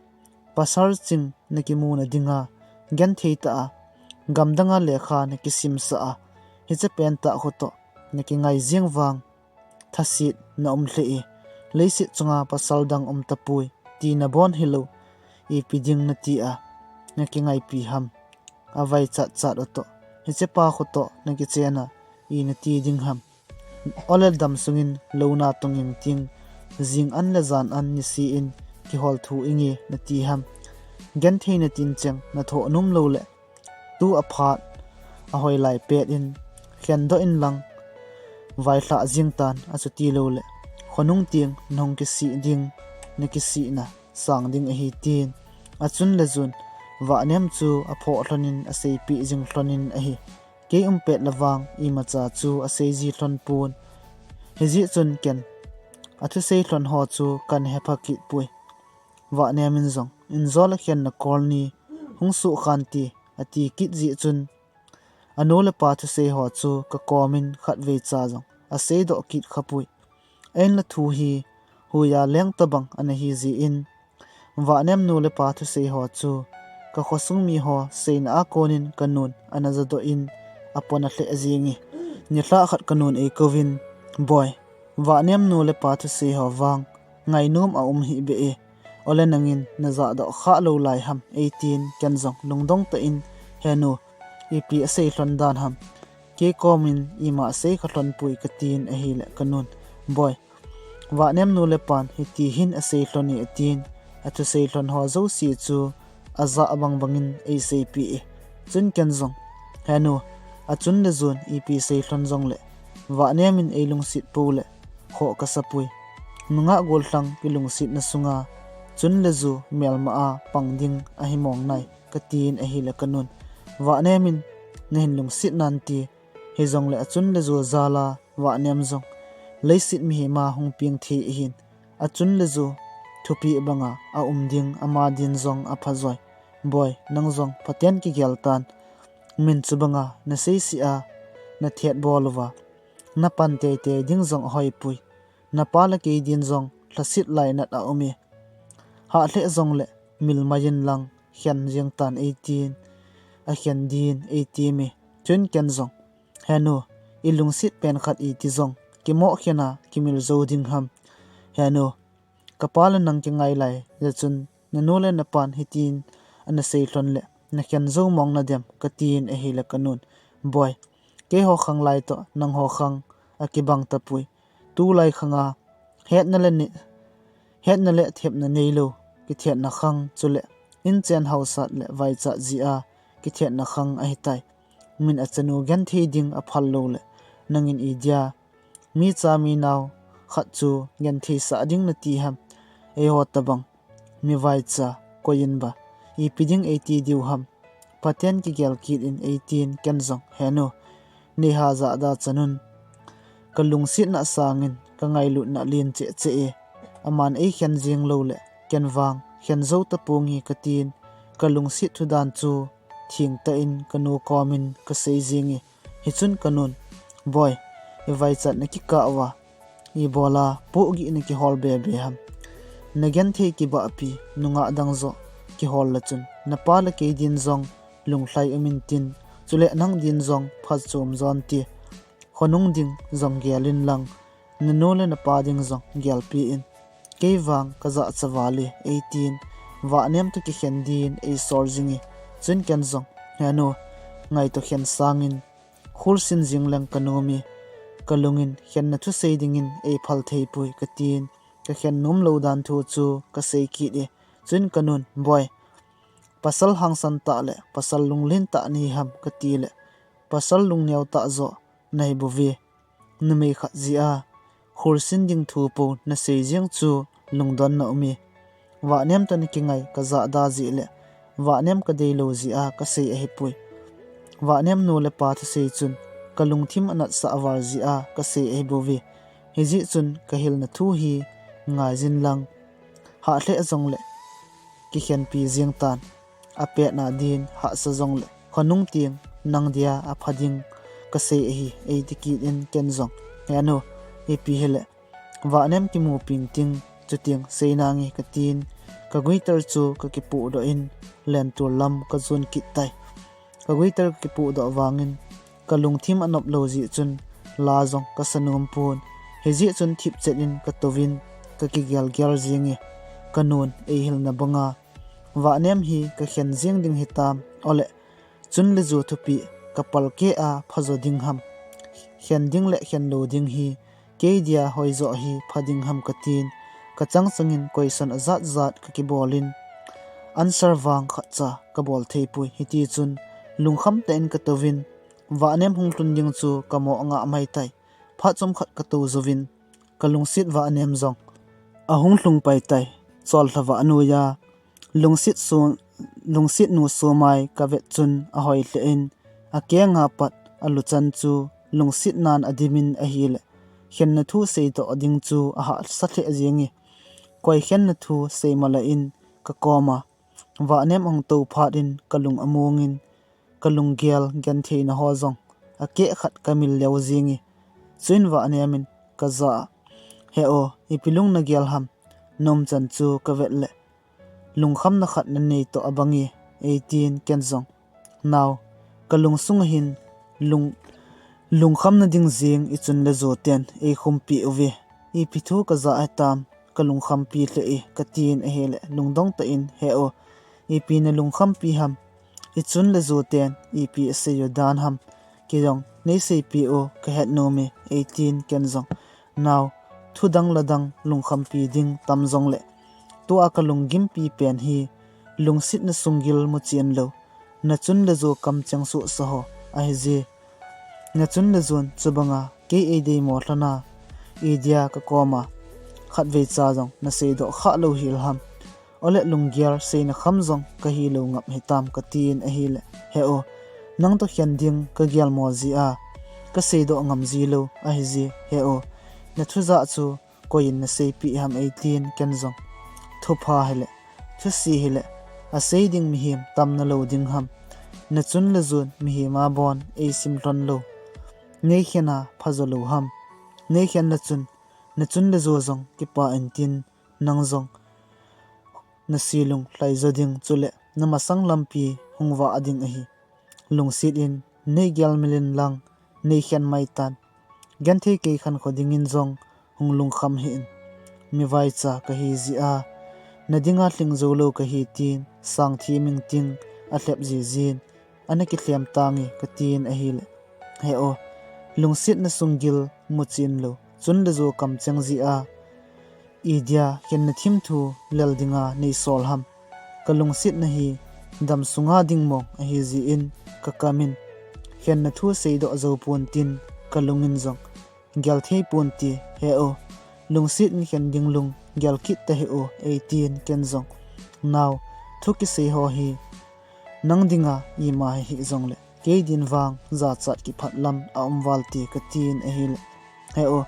pasal ching nakimuna dinga genthei tah a gamdanga lekha nakisimsah a, hiche pentah khu toh nakingai jeng vang thaset naum lheh e. Leiset chunga pasal dang um tapoi ti nabon hilou, ipi ding nati a nakingaipi ham? Avaichat chat u toh hichepa khu toh nakichen a inati ding ham? Ole, damsungin louna tong ingting, jing an le jan an niseh in kiholthu inge nati ham? Gentheina tincheng nathoh nom loule, tu aphat ahoilai pet in khen doh in lang, vailhah jing tan, achuti lou le khonung tieng nahung kisih ding, na kisihna sang ding ahi tin, achun le jun Vahnem chu aphoh lhon in aseipeh jing lhon in ahi. Kei um pet le vang imacha chu asei ji lhon pon. Hijeh chun ken athusei lhon ho chu kan hepha kit poi. Vahnem in jong, injo le khen na kol ni hung suh khan ti, ati kit jeh chun, anu le pa thusei ho chu ka kom in khatvei cha jong asei doh kit kha poi. Ahin la thu hi huiya leng tabang ana hi jeh in, Vahnem nu le pa thusei ho chu ka khosung mi ho seina a kon in ka nun ana ja doh in apon alheh jing e. Nilhah khat ka nun eikou vin, Boi, Vahnem nu le pa thusei ho vang ngainom aum hih beh e. Ole nangin na ja doh kha lou lai ham, eitin ken jong lungdong tah in, He nu, ipi asei lhon dan ham? Kei kom in ima asei kha lhon poi, ka tin ahile ka nun, Boi, Vahnem nu le pan hiti hin asei lhon e, atin, athusei lhon ho jouse chu aja abang bang in eiseipeh e. Chun ken jong, He nu, achun le jun ipi sei lhon jong le Vahnem in eilungset pou le khoh kasa poi. Nungah gollhang kilungsetna sunga chun le ju melma a pang ding ahi mong nai, ka tin ahile ka nun, Vahnem in nahin lungset nan ti, hijongle achun le ju jal a Vahnem jong leiset mihem a hung peng thei ahin, achun le ju thupeh banga aum ding, ama din jong apha joi. Boi, nang jong phaten kigel tan. Min chu banga na seisih a na thet bol uva, na pan teitei ding jong ahoi poi. Na pa le kei din jong lhaset lainat aum e. Hah lheh jongle mil mai in lang khen jeng tan, eitin, akhen din eitim e. Chun ken jong, He nu, ilungset pen khat iti jong kimoh khen a kimil jou ding ham? He nu, ka pa le nang kingai lai jeh chun na nu le na pan hitin ana sei lhon le na khen jou mong nadem, ka tin ahile ka nun, Boi, keiho khang lai toh nangho khang akibang tapoi. Tulai khang a hetna le ne-, hetna le thepna neilou kithetna khang, chule inchen haosat le vaichat jeh a kithetna khang ahitai. Min achanu genthei ding aphal lou le nangin idia mi cha mi nao khat chu genthei sah ding nati ham? Eiho tabang mi vaicha koi in ba ipi ding eiti diu ham? Phaten kigel kit in, eitin ken jong, He nu, neiha jahda chan un, ka lungsetna sangin ka ngailutna len cheh cheh e. Aman eikhen jeng lou le ken vang khen jou tapong hi, ka tin, ka lungset thudan chu thengtah in ka nu kom in ka sei jeng e. Hichun ka nun, Boi, ivaichat na kikah uva ibola pohgih na kihol bebe ham? Na genthei kibahpi nungah dang joh kihol le chun na pa le kei din jong lunglhai um intin, chule nang din jong phachom jon ti. Khonung ding jong gel in lang, na nu le na pa ding jong gelpi in. Kei vang ka jachat val e, eitin, Vahnem toh kikhen din eisol jing e. Chun ken jong, He nu, ngaito khen sangin khulsin jing leng ka nom e. Ka lungin khenna thusei dingin eiphal thei poi, ka tin, ka khen nom lou dan thu chu ka sei kit e. Chun ka nun, Boi, pasal hangsan tah le pasal lunglen tah nahi ham? ka tile, Pasal lungneo tah joh nahi bouve. Numei khat jeh a khulsin ding thu po na sei jeng chu lungdonna um e. Vahnem toh na kingai ka jahda jeh le Vahnem ka deilou jeh a ka sei ahipoi. Vahnem nu le pa thusei chun ka lungthim anatsah val jeh a ka sei ahibouve. Hijeh chun ka hilna thu hi ngai jin lang, hah lheh jongle kikhenpi jeng tan, apetna din hahsa jongle khonung tieng nang dia apha ding ka sei ahi, eiti kit in ken jong, He nu, ipi hile Vahnem kimu ping ting, chuteng sei nange, ka tin, ka guitar chu ka kipohdoh in lentul lam ka jon kit tai. Ka guitar ka kipohdoh vangin ka lungthim anop lou jeh chun la jong ka sa nom pon. Hijeh chun thipchet in ka touvin ka kigelgel jeng e. Ka nun eihilna banga Vahnem hi ka khen jeng ding hitam, ole chun le ju thupeh ka palkeh a phajo ding ham? Khen ding le khen lou ding hi kei dia hoijoh hi pha ding ham, ka tin, ka changchangin question ajat jat ka kibol in answer vang khatcha ka bol thei poi. Hitichun lungkham tah in ka touvin Vahnem hung hlun ding chu ka mo anga mai tai. Phat chomkhat ka tou jouvin ka lungset vahnem jong ahung hlung pai tai. Chollha vah noiya lungset su lungset nu sumai ka vet chun ahoi lheh in, akenga pat aluchan chu lungset nan adimin ahile, khenna thu seidoh ding chu ahahsa lheh jenge. Koi khenna thu sei mala in ka koma vahnem ahung tou phat in ka lung amungin, ka lunggel gentheina ho jong akeh khat ka mil leo jenge. Chuin vahnem in ka jah a, "He o, ipi lung nagel ham? Na umchan chu ka vet le lungkhamna khat nanei toh abange," eitin ken jong, "Nao, ka lungsunga hin lung lungkhamna ding jeng ichun le joten eikhumpi uve. Ipi thu ka jah hitam, ka lungkhampi lheh e," katin ahile, lungdong tah in, "He o, ipi nalungkhampi ham? Ichun le joten ipi asei u dan ham? Kei jong neiseipeh u kahet nom e," eitin ken jong, "Nao, thu dang la dang lungkhampi ding tam jongle, tua ka lunggimpi pen hi lungsetna sunggil muchen lou, nachun le jo kamcheng suhsa ho ahije. Nachun le jon chubanga kei eideimo lhona idia ka koma khatvei cha jong naseidoh khah lou hel ham? Ole lunggel seina kham jong kahilou ngap hitam," katin ahile, "He o, nangtoh khen ding ka gelmo jeh a kaseidoh ngam jilou ahije. He o, nathu jah chu koiyin naseipeh ham?" eitin ken jong, "Thupha hile, thusi hile, asei ding mihem tam nalou ding ham? Nachun le jon mihem a bon eisim lhon lou, neikhen a phajo lou ham? Neikhen le chun, nachun le jo jong kipah intin, nang jong nase lunglhai jo ding, chule namasang lampi hung vah ding ahi. Lungset in neigel mil in lang, neikhen mai tan. Genthei kei khankho dingin jong hung lungkham hih in. Mi vaicha kahi jeh a nadinga lhing jou lou kahi," tin sang thim ingting alhep jijin, "Ana kilhem tange," katin ahile, "He o, lungsetna sunggil muchen lou, chun le jo kamcheng jeh a idia khenna thim thu lel dinga neisol ham? Ka lungsetna hi dam sunga ding mong ahijeh in ka kam in, khenna thu seidoh jou pontin ka lung in jong gel thei ponte. He o, lungset in khen ding lung gel kit tahih o," eitin ken jong, "Nao, thu kisei ho hi nang dinga ima hihih jongle kei din vang jachat kiphat lam aum valte," katin ahile, "He o,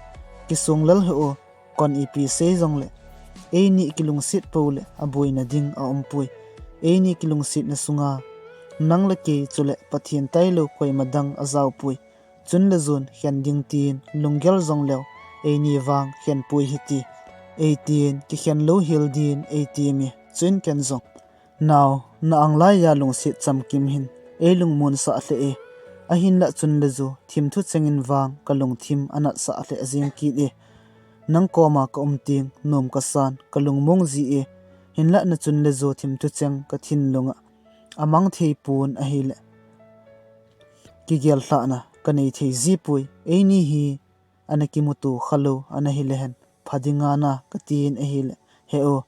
kisong lel hih o, kon ipi sei jongle eini kilungset poule aboina ding aumpoi. Eini kilungsetna sunga nang le kei chule Pathen tailou koima dang ajaopoi. Chun le jon khen ding tin lunggel jongleu eini vang khenpoi hite, eitin kikhen lou hel din eiti mi. Chuin ken jong, 'Nao, na anglaiya lungset chamkim hin eilungmonsah lheh e, ahinlah chun le jo thim thucheng in vang ka lungthim anatsah lheh jeng kit e. Nang koma ka um teng nom kasan, ka lungmong ji e, hinlah nachun le jo thim thucheng ka thinlunga amang thei pon ahile kigel lhahna kanei thei jipoi. Eini hi ana kimuto khalou ana hilehen pha dinga na,' katin ahile, 'He o,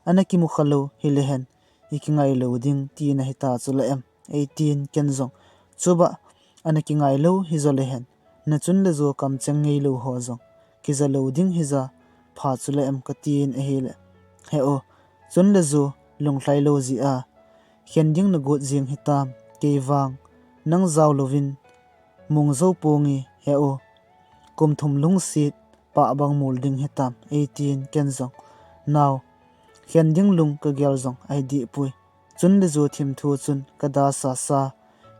ana kimu khalou hilehen ikingailou ding tina hita chule em?' eitin ken jong, 'Chubah ana kingailou hijolehen nachun le jo kamcheng ngeilou ho jong kijalou ding hija pha chule em?' katin ahile, 'He o, chun le jo lunglhailou jeh a khen ding nagot jeng hitam? Kei vang nang jaolouvin mong jou ponge, he o, kum thum lungset pah bang mol ding hitam?' eitin ken jong, 'Nao, khen ding lung kagel jong ahidehpoi. Chun le jo thim thu chun kadasasa,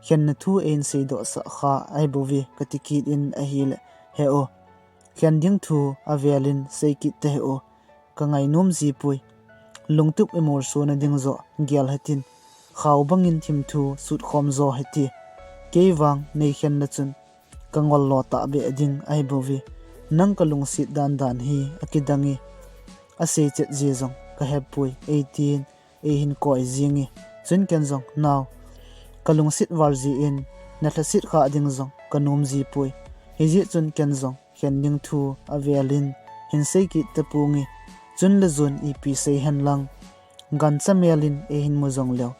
khenna thu eihin seidohsah kha ahibouve,' kati kit in ahile, 'He o, khen ding thu avelin sei kit tahih o, kangainom jipoi. Lungtup imolsona ding joh gel hitin, khao bangin thim thu sutkhom jo hite. Kei vang neikhen le chun kangol lo tahbeh ding ahibouve. Nang kalungset dandan hi akidange, asei chet ji jong kahepoi,' eitin eihin koi jenge. Chun ken jong, 'Nao, kalungset val jeh in nalhaset khah ding jong kanom jipoi. Hijeh chun ken jong khen ding thu avelin hin sei kit taponge. Chun le jon ipi seihen lang, gancha melin eihin mu jongleu,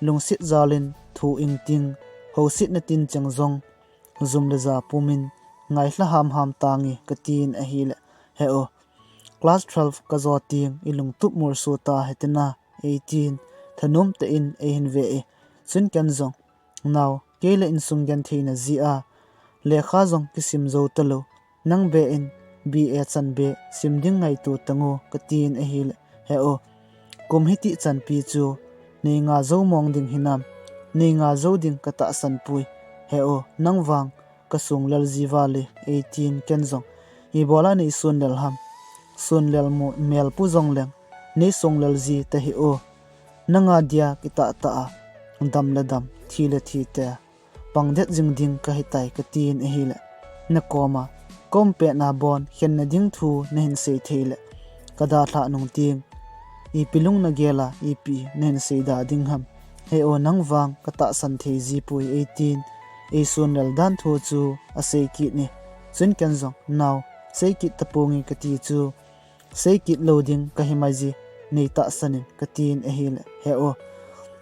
lungset jalin thu ingting, housetna tincheng jong jum le ja pumin ngailha hamham tange, katin ahile, he o, class twelve kajo teng ilungtup molso ta hitin a, eitin thanom tah in eihin ve e. Chun ken jong, nao, kei le insung gentheina jeh a lekha jong kisim jou talou, nang be in B A chan be sim ding ngaito tango, katin ahile, he o, kum hiti chanpi chu nei nga jou mong ding hinam, nei nga jou ding katahsan poi, he o, nang vang kasung lel ji vale, eitin ken jong, ibola nei sun lel ham, sun lel mel pu jongleng nei sung lel ji tahih o, nanga dia kitahtah a dam le dam, thi le thi te pangdet jing ding kahitai, katin ahile, nakoma kaum petna bon khenna ding thu nahin sei theile, kadalhah nung teng ipi lung nagel a ipi nahin seida ding ham, he o, nang vang katahsan thei ji poi, eitin eisun lel dan thu chu asei kit e. Chun ken jong, nao, sei kit taponge, kati chu, sei kit lou ding kahi mai ji, nei tahsan in, katin ahile, he o,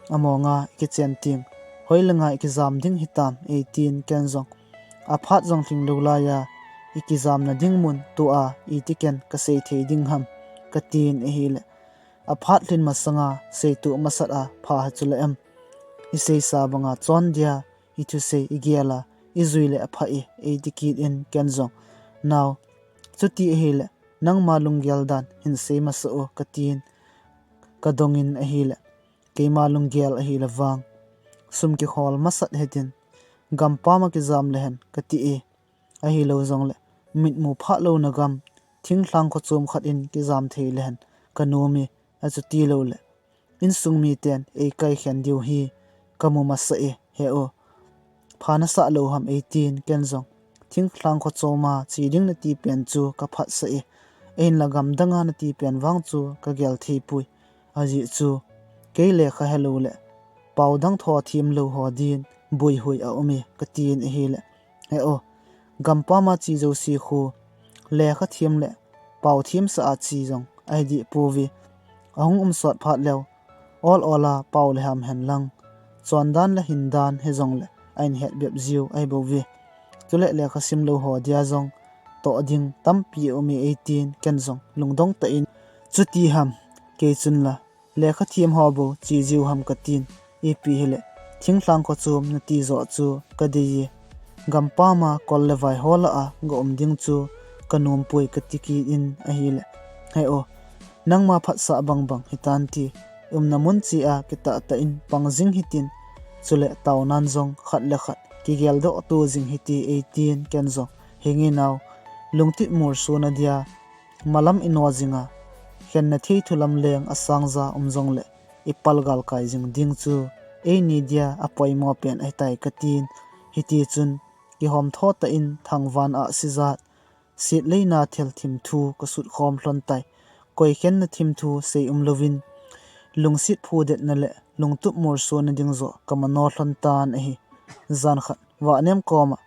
amonga ikichen teng hoilanga ikijam ding hitam, eitin ken jong, aphat jong lhinglou laiya ikijamna ding mun tua iti ken kasei thei ding ham, katin ahile, aphat lhin masanga seitoh masat a pha hi chule em, iseisa banga chon dia ithusei igel a ijui le apha e, eiti kit in ken jong, nao, chuti ahile nangma lunggel dan hin sei masa o, katin kadongin ahile, keima lunggel ahile vang sum kihol masat hitin, gampam a kijam le hen, kati e, ahilou jongle mitmu phah louna gam, thinglhang kho chom khat in kijam thei le hen kanom e, achuti loule insung miten eikaikhen diu hi kamu masa e, he o, pha nasah lou ham, eitin ken jong, thinglhang kho choma che ding nati pen chu kaphatsah e, ahinla gamdanga nati pen vang chu kagel thei poi, ajeh chu kei lekha helou le pao dang tho them lou ho din boihoi aum e, katin ahile, he o, gampam a che jouse khu lekha them le pao themsa a che jong ahi deh pouve, ahung um sot phat leu ol ol a pao le ham hen lang, chondan le hindan hijongle ahin het bep jiu ahibouve, chule lekha sim lou ho dia jong toh ding tampi aum e, eitin ken jong lungdong tah in, chuti ham, kei chun la lekha them ho bou che jiu ham, katin, ipi hile thinglhang kho chom nati joh chu kadei e, gampam a kol le vai ho lah a ga um ding chu kanom poi, kati kit in ahile, he o, nangma phatsah bangbang hitan ti, umna mun cheh a kitahtah in pang jing hitin, chule taonan jong khat le khat kigeldoh to jing hite, eitin ken jong, henge nao, lungtup molsona dia malam ino jinga, khenna thei thu lam leng asang ja um jongle ipal galkai jing ding chu eini dia apoimo pen ahitai, katin, hitichun kihom tho tah in thangvan ahsi jat, setleina thil thim thu kasut khom lhon tai, koi khenna thim thu sei um louvin, lungset phudetna le lungtup molsona ding joh kamano lhon tan ahi. Jan khat Vahnem koma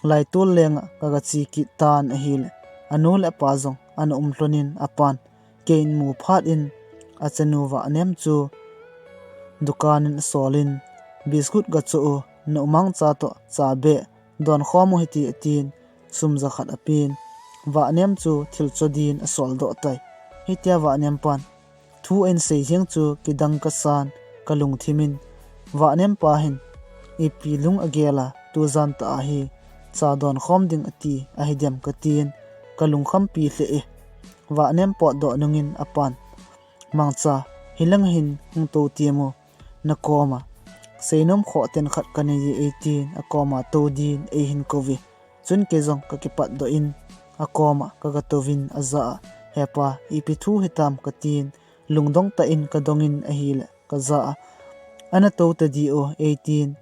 laitol lenga kaga che kit tan ahile, anu le apa jong ana um lhonin apan kei in mu phat in achanu Vahnem chu dukan in asolin, biscuit gachoh u, na umang cha toh cha beh donkhom u hite, atin, sum jakhat apen, Vahnem chu thil cho din asoldoh tai. Hitia Vahnem pan thu ahin sei jeng chu kidang kasan, kalungthim in, Vahnem pa hin ipi lung agel a tujan tah a hi cha donkhom ding ati ahidem, katin, kalungkhampi lheh e. Vahnem potdoh nungin apan, Mangcha, hilang hin hung tou tem u, nakoma seinom khoh ten khat kanei e, eitin akoma tou din eihin kouve. Chun kei jong kakipatdoh in akoma kaga touvin ajah a, He pa, ipi thu hitam, katin, lungdong tah in kadongin ahile kajah a, Ana tou tadi o, eitin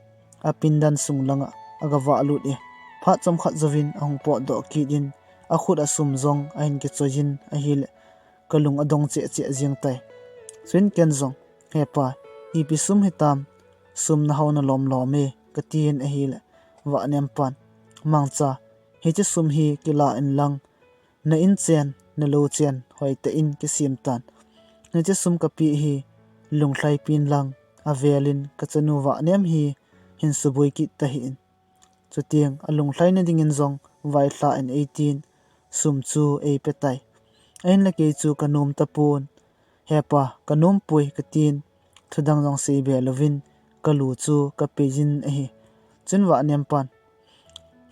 apindan sung langa agavah lut e. Phat chomkhat jouvin ahung potdoh kit in akhut a sum jong ahin kichoiyin ahile kalung adong cheh cheh jeng tai. Chuin ken jong, He pa, ipi sum hitam, sum nahaona lomlom e, katin ahile, Vahnem pan, Mangcha, hiche sum hi kila inlang, na inchen, na louchen hoitah in kisem tan. Hiche sum kapeh hi lunglhaipi inlang, avelin kachanu Vahnem hi hin suboi kit tahih in. Chuteng alunglhaina dingin jong vailhah in eitin, sum chu eipetai. Ahinla kei chu kanom tapon, "Hepa, kanompoi," katin, thudang jong seibe louvin kalu chu kapeiyin ahi. Chun Vahnempan,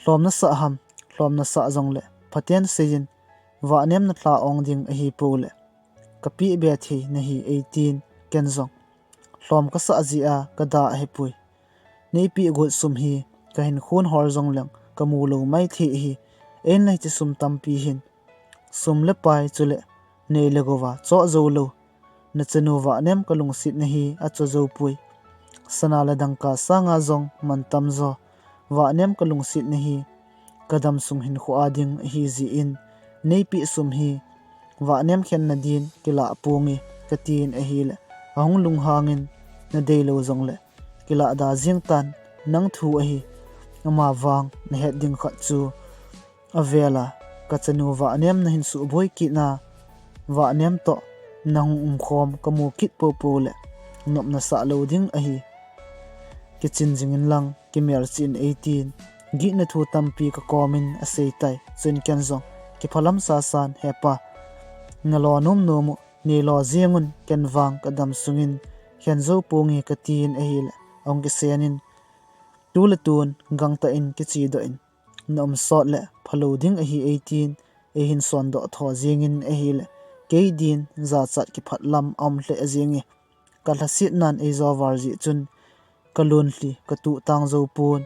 "Lhom nasah ham, lhom nasah jongle phaten seiyin, Vahnem nalha ong ding ahipole kapeh be thei nahi," eitin, ken jong, "Lhom kasah jeh a kada ahipoi. Neipeh got sum hi kahin khon hol jongleng kamu lou maithei ahi. Ahinla hiche sum tampi hin, sum le pai chule nei le gouva choh jou lou, nachanu Vahnem kalungsetna hi achoh jou poi. Sana le dangka sanga jong mantam jo Vahnem kalungsetna hi kadam sung hinkho a ding ahi jeh in, neipeh sum hi Vahnem khenna din kilah ponge," katin ahile, ahung lunghangin, "Nadei lou jongle kilah da jeng tan, nang thu ahi. Amavang nahet ding khat chu, avela kachanu Vahnem nahin suboi kit na, Vahnem toh nahung umkhom kamu kit popo le nopna sah lou ding ahi. Kichin jingin lang kimelchih in," eitin, gihna thu tampi kakomin aseitai. Chun ken jong kiphalam sasan, "Hepa, nalo nom nom u, neilo jeng un, ken vang kadam sungin khen jou ponge," katin ahile, ahung kisenin, "Tule tun gangtah in kichedoh in, naum sot le phalou ding ahi," eitin, eihin sondoh tho jengin ahile, kei din jachat kiphat lam aum lheh jenge. Kalhasetnan eijo val jeh chun kalonlhi katuh tang jou pon,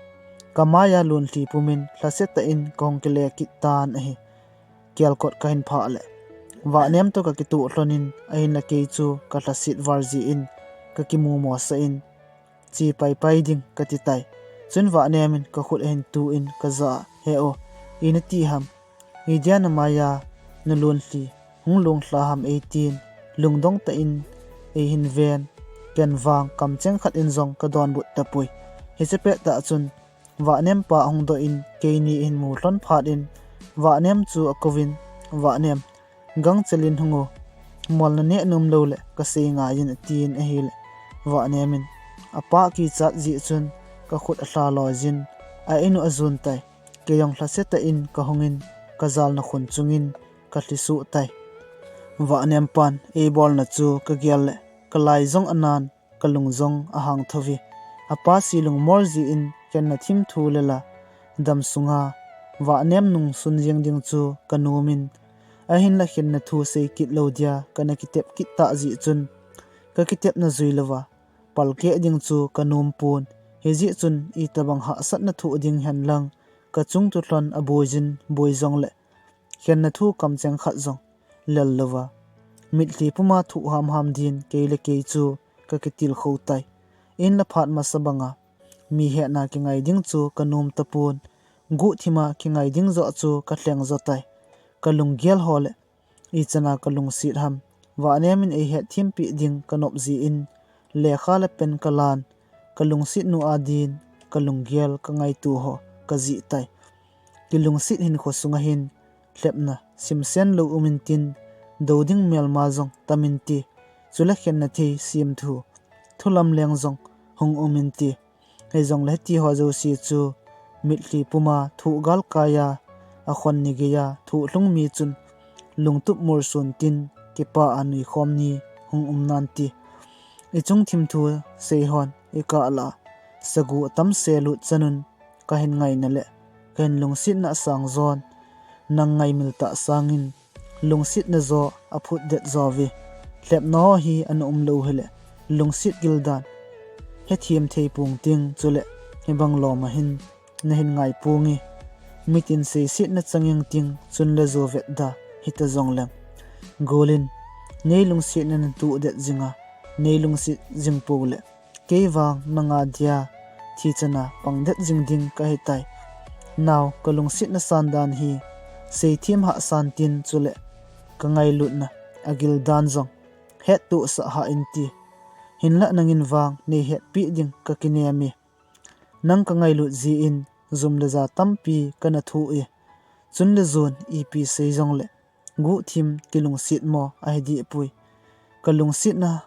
kamaiya lonlhi pumin lhasetah in kahung kile kit tan ahi. Kelkot kahin phah le Vahnem toh kakitoh lhonin, ahinla kei chu kalhaset val jeh in kakimu mosah in, "Che paipai ding," katitai. Chun Vahnem in kakhut ahin tuh in kajah a, "He o, ina ti ham, idia namaiya nalonlhi hung longlha ham?" eitin, lungdong tah in eihin ven, ken vang kamcheng khat in jong kadonbut tapoi. Hiche pettah chun Vahnem pa ahung doh in keini eihin mu lhon phat in, Vahnem chu akouvin, "Vahnem, gangchel in hung o, mol naneh nom lou le kasei ngaiyin," atin ahile, Vahnem in apa kichat jeh chun kakhut alha loiyin, a in u ajon tai. Kei jong lhasetah in kahungin, kajalna khun chungin kalhi suh tai. Vahnem pan eibolna chu kagel le kalai jong anan, kalung jong ahang thouve. Apa si lungmol jeh in khenna thim thu le la dam sunga Vahnem nungsun jeng ding chu kanomin, ahinla khenna thu sei kit lou dia kana kitep kit tah jeh chun, kakitepna jui louva palkeh ding chu kanom pon. Hijeh chun itobang hahsatna thoh ding hen lang, kachung thu lhon aboiyin boi jongle khenna thu kamcheng khat jong lel louva, mitlhi puma thoh hamham din kei le kei chu kakitilkhou tai. Inla phat masa banga mi hetna kingai ding chu kanom tapon, guhthima kingai ding joh chu kalheng jo tai. Kalunggel ho le ichana kalungset ham, Vahnem in eihetthem peh ding kanop jeh in, lekha le pen kalan, kalungset nu adin kalunggel kangaito ho kajih tai. Kilungset hinkho sunga hin lhepna simsen lou um intin, dou ding melma jong tam inte, chule khenna thei semthu thulam leng jong hung um inte. Hijongle hiti ho jouse chu mitlhi puma thoh galkai a, akhon ni geiya thoh lhung mi chun lungtup molson tin, kipa a nuikhom ni hung um nante. Ichung thim thu sei hon ikah lah a sagu atam se lut chan un, kahin ngaina le kahin lungsetna asang jon, nang ngaimil tah sangin lungsetna jo aphutdet jo ve. Lhepna ho hi ana um lou hile lungset gildan hethem thei pong ting, chule hibang lom a hin nahin ngai ponge. Mitin seisetna chang ing ting, chun le jo vetda hita jongleng, golin nei lungsetna natuh det jinga, nei lungset jing pou le kei vang nanga dia thi chana pangdet jing ding kahitai. Nao, kalungsetna san dan hi seithem hahsan tin, chule kangailutna agildan jong hettohsah hah inte. Hinlah nangin vang nei hetpeh ding kakinem e. Nang kangailut jeh in jum le ja tampi kana thoh e. Chun le jon ipi sei jongle guhthim kilungset mo ahi dehpoi. Kalungsetna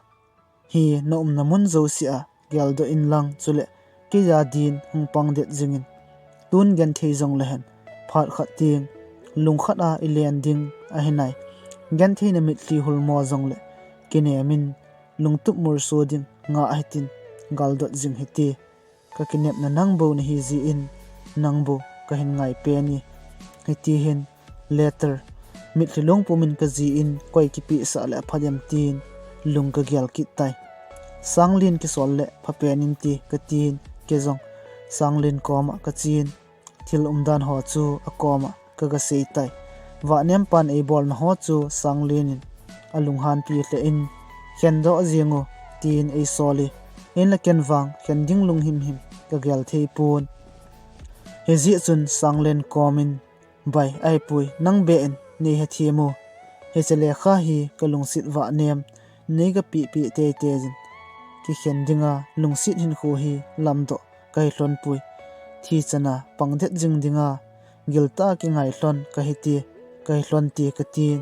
hi naumna mun jouse a geldoh inlang, chule kei a din hung pangdet jingin. Tun genthei jong le hen, phat khat ting, lungkhat a i len ding ahi nai. Genthei na mitlhi hulmo jong le, kinem in, lungtup mursu ding nga ahi tin, galdot jing hiti. Ka kinepna nang bou na hi ji in, nang bou ka hin ngai pen e. Hiti hin, letter, mitlhi lungpum in ka ji in, koi kipehsah le apha dem tin, lung ka gel kit tai. Sanglin kisol le pha pen in ti ka tin, kei jong Sanglin koma ka chin, thil umdan ho chu a koma ka ga sei tai. Vahnem pan ei bolna ho chu Sanglin in a lunghanpi lheh in, khen doh jing u, tin ei sol e. Hinla ken vang khen ding lunghimhim ka gel thei pon. Hijeh chun Sanglin kom in, bai, ahipoi, nang beh in nei hethem u. Hiche lekha hi ka lungset vahnem nei ga pehpeh teitei jin, kikhen dinga lungset hinkho hi lamdoh ka hi lhon poi. Thi chana pang det jing dinga giltah a kingai lhon ka hi ti, ka hi lhon ti ka tin,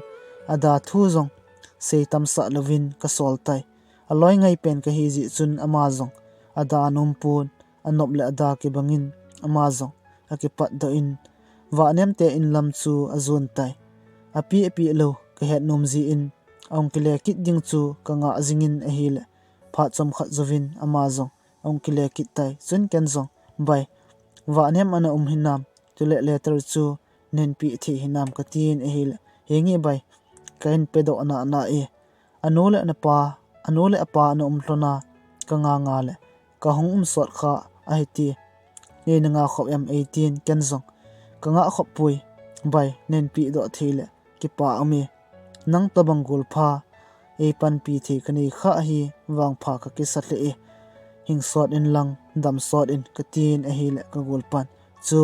a da thu jong sei tamsah louvin ka sol tai. A loi ngai pen ka hi jeh chun ama jong a da a nom pon, a nop le a da kibang in ama jong a kipat doh in, Vahnem te in lam chu a jon tai. A peh, a peh lou ka het nom jeh in, a hung kile kit ding chu ka ngah jing in ahile, phat chomkhat jouvin ama jong a hung kile kit tai. Chun ken jong, bai, Vahnem ana um hinam, chule letter chu nei hin peh thei hinam ka tin ahile, henge bai, ka hin pedoh nana e. A nu le ana pa, a nu le a pa ana um lhon a, ka nga nga le ka hung um sot kha ahi ti. Nei na ngah khop em ei tin, ken jong, ka ngah khop poi, bai, nei hin pehdoh thei le kipa um e. Nang tobang golpha ei panpi thei ka nei kha ahi, vangpha ka kisa lheh e. Hing sot in lang, dam sot in ka tin ahile ka golpan chu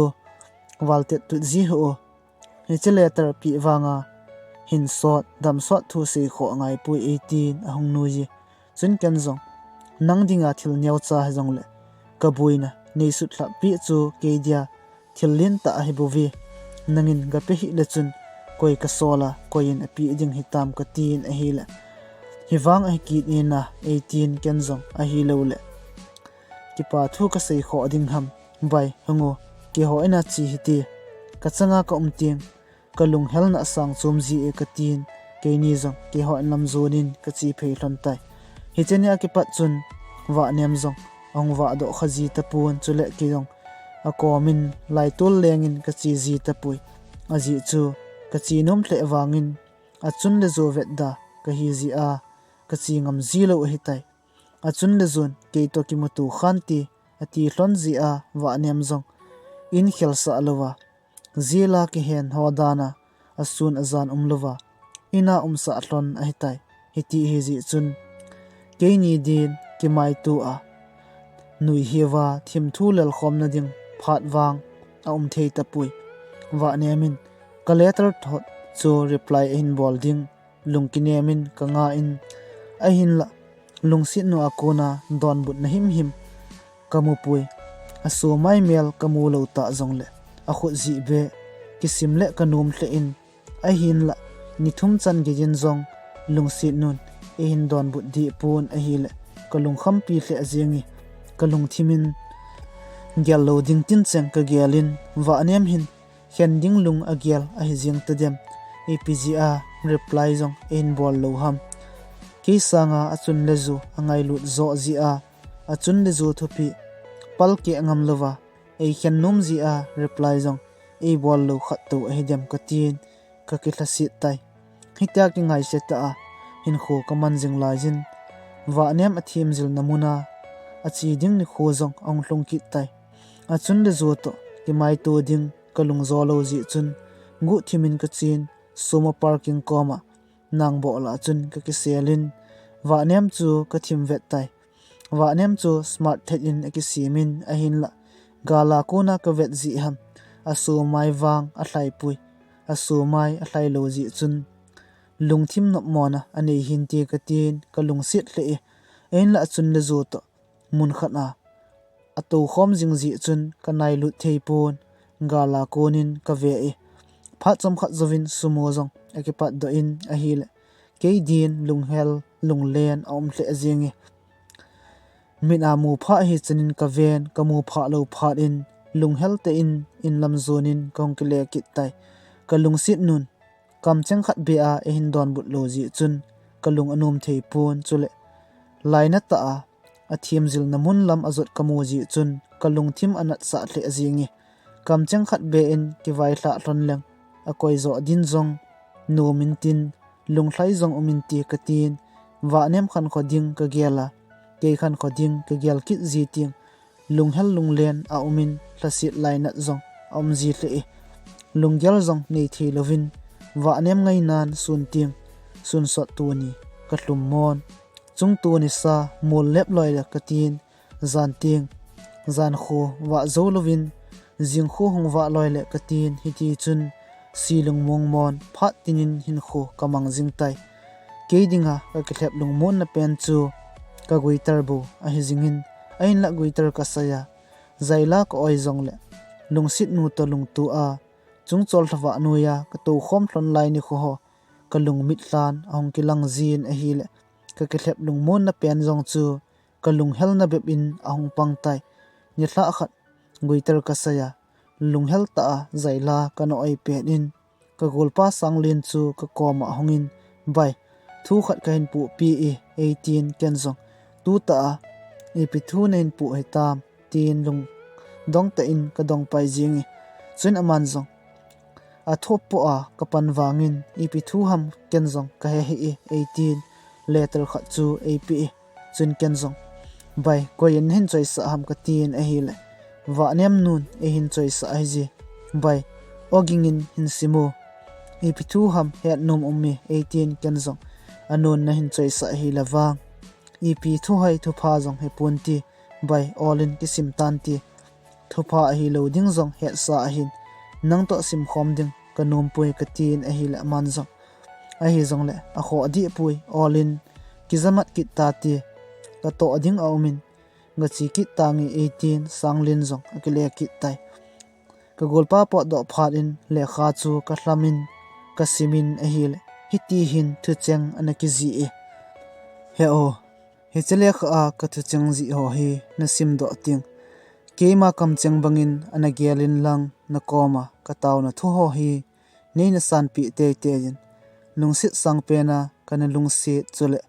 val tet tut ji hih u. Hiche letter peh vanga hin sot, dam sot thu sei khoh angai poi ei tin a hung nui e. Chun ken jong, nang dinga thil neocha hijong le ka boina nei sutlhah peh chu kei dia thil lentah ahi bouve. Nangin ga pe hih le chun koi ka sol a, koi in a peh ding hitam ka tin ahile, hivang ahi kit nina ei tin, ken jong ahilou le kipa thu ka sei khoh ding ham, bai, hung u, keiho in a che hite. Ka changa ka um teng ka lunghelna a sang chom ji e ka tin, keini jong keiho in lam jon in ka che phei lhon tai. Hiche ni a kipat chun Vahnem jong a hung vah doh kha ji tapon, chule kei jong a kom in laitol leng in ka che ji tapoi. Ajeh chu ka che nom lheh vangin, a chun le jo vet da ka hi jeh a ka che ngam ji lou ahi tai. A chun le jon kei toh kimuto khan te a ti lhon jeh a Vahnem jong in khelsah louva, jail a kihen ho dan a, a sun a jan um louva, in a umsah lhon ahi tai. Hiti hi jeh chun keini din kimaito a, nui hiuva thim thu lel khom na ding phat vang a um thei tapoi. Vahnem in ka letter thot chu reply ahin bol ding lungkinem in ka nga in, ahinlah lungset nu a kona donbutna himhim ka mu poi. A somai mel ka mu lou tah jong le a khut jeh beh kisim le ka nom lheh in, ahinlah ni thum chan gei in jong lungset nun eihin donbut deh pon ahile ka lungkhampi lheh jeng e. Ka lungthim in gel lou ding tin cheng ka gel in, Vahnem hin khen ding lung a gel ahi jeng ta dem, ipi jeh a reply jong eihin bol lou ham. Kei sanga a chun le jo a ngailut jo jeh a, a chun le jo thupeh pal keh ngam louva ei khen nom jeh a reply jong ei bol lou khat tou ahi dem ka tin ka kilhaset tai. Hitia kingaise tah a hinkho ka man jing lai jin, Vahnem a thim jilna mun a a che ding nikho jong a hung lhung kit tai. A chun le jo toh kimaito ding ka lung jo lou jeh chun, guhthim in ka chen, Suma parking koma nang boh lah chun ka kisel in, Vahnem chu ka thim vet tai. Vahnem chu smart thet in a kisem in, ahinlah gal a kona ka vet jeh ham, a somai vang a lhai poi. A somai a lhai lou jeh chun lungthim nopmona a nei hinte ka tin ka lungset lheh e. Ahinlah a chun le jo toh mun khat a a tou khom jing jeh chun ka nailut thei pon, gal a kon in ka ve e. Phat chomkhat jouvin Sumo jong a kipat doh in ahile, kei din lunghel lunglen a um lheh jeng e. Mit a mu phah hi chan in ka ven, ka mu phah lou phat in lunghel tah in, in lam jon in kahung kile kit tai. Ka lungset nun, kamcheng khat beh a eihin donbut lou jeh chun, kalung anom thei pon, chule lainat tah a, athem jilna mun lam ajot kamu jeh chun, kalungthim anatsah lheh jenge. Kamcheng khat beh in kivailhah lhon leng, akoi jo din jong nom intin, lunglhai jong um inte katin, vahnem khankho ding kagel a, kei khankho ding kagel kit ji teng, lunghel lunglen a um in lhaset lainat jong aum ji lheh e. Lunggel jong nei thei louvin, vahnem ngainan sun teng, sun sot tuni kalhum mon. Chung tuni sa, mol lep loi le katin, jan teng, jan kho vah jou louvin, jing kho hung vah loi le katin, hiti chun, si lungmong mon, phat tin in hinkho kamang jing tai. Kei dinga kakilhep lungmonna pen chu, ka guitar bou ahi jingin, ahinlah guitar kasai a, jaila ka-oi jongle, lungset nu toh lungto a, chungchol lhavah noiya katou khom lhon lai nikho ho, kalung mitlhan ahung kilang jin ahile, kakilhep lungmonna pen jong chu, kalunghelna bep in ahung pang tai. Nilhah khat, guitar kasai a, lunghel tah a jaila kana oi pet in, ka golpa Sanglen chu kakoma ahung in, "Bai, thu khat kahin pohpeh e," eitin ken jong, "Tutah a, ipi thu nahin poh hitam?" tin lungdong tah in kadong pai jenge. Chun aman jong, athop poh a kapan vangin, "Ipi thu ham ken jong kahe hih e," eitin, letter khat chu eipeh e. Chun ken jong, "Bai, koi in nahin choisah ham?" katin ahile, "Vahnem nun eihin choisah ahije. Bai, oging in hin sim o. Ipi thu ham hetnom um e," eitin ken jong, "Anun nahin choisah ahile vang, ipi thu hoi thupha jong hipon ti. Bai, ol in kisim tante. Thupha ahilou ding jong hetsa ahin. Nang toh simkhom ding kanom poi," katin ahile aman jong, "Ahi jongle, akhoh deh poi, ol in kijamat kit tate. Katoh ding aum in, gache kit tange," eitin Sanglen jong akile kit tai. Ka golpa potdoh phat in lekha chu kalham in, kasim in ahile, hiti hin thucheng ana kijih e. He o, hiche lekha a kathucheng jih ho hi nasimdoh teng, keima kamcheng bangin ana gel in lang, nakoma kataona thu ho hi neina sanpeh teitei in, lungset sangpen a kana lungset chule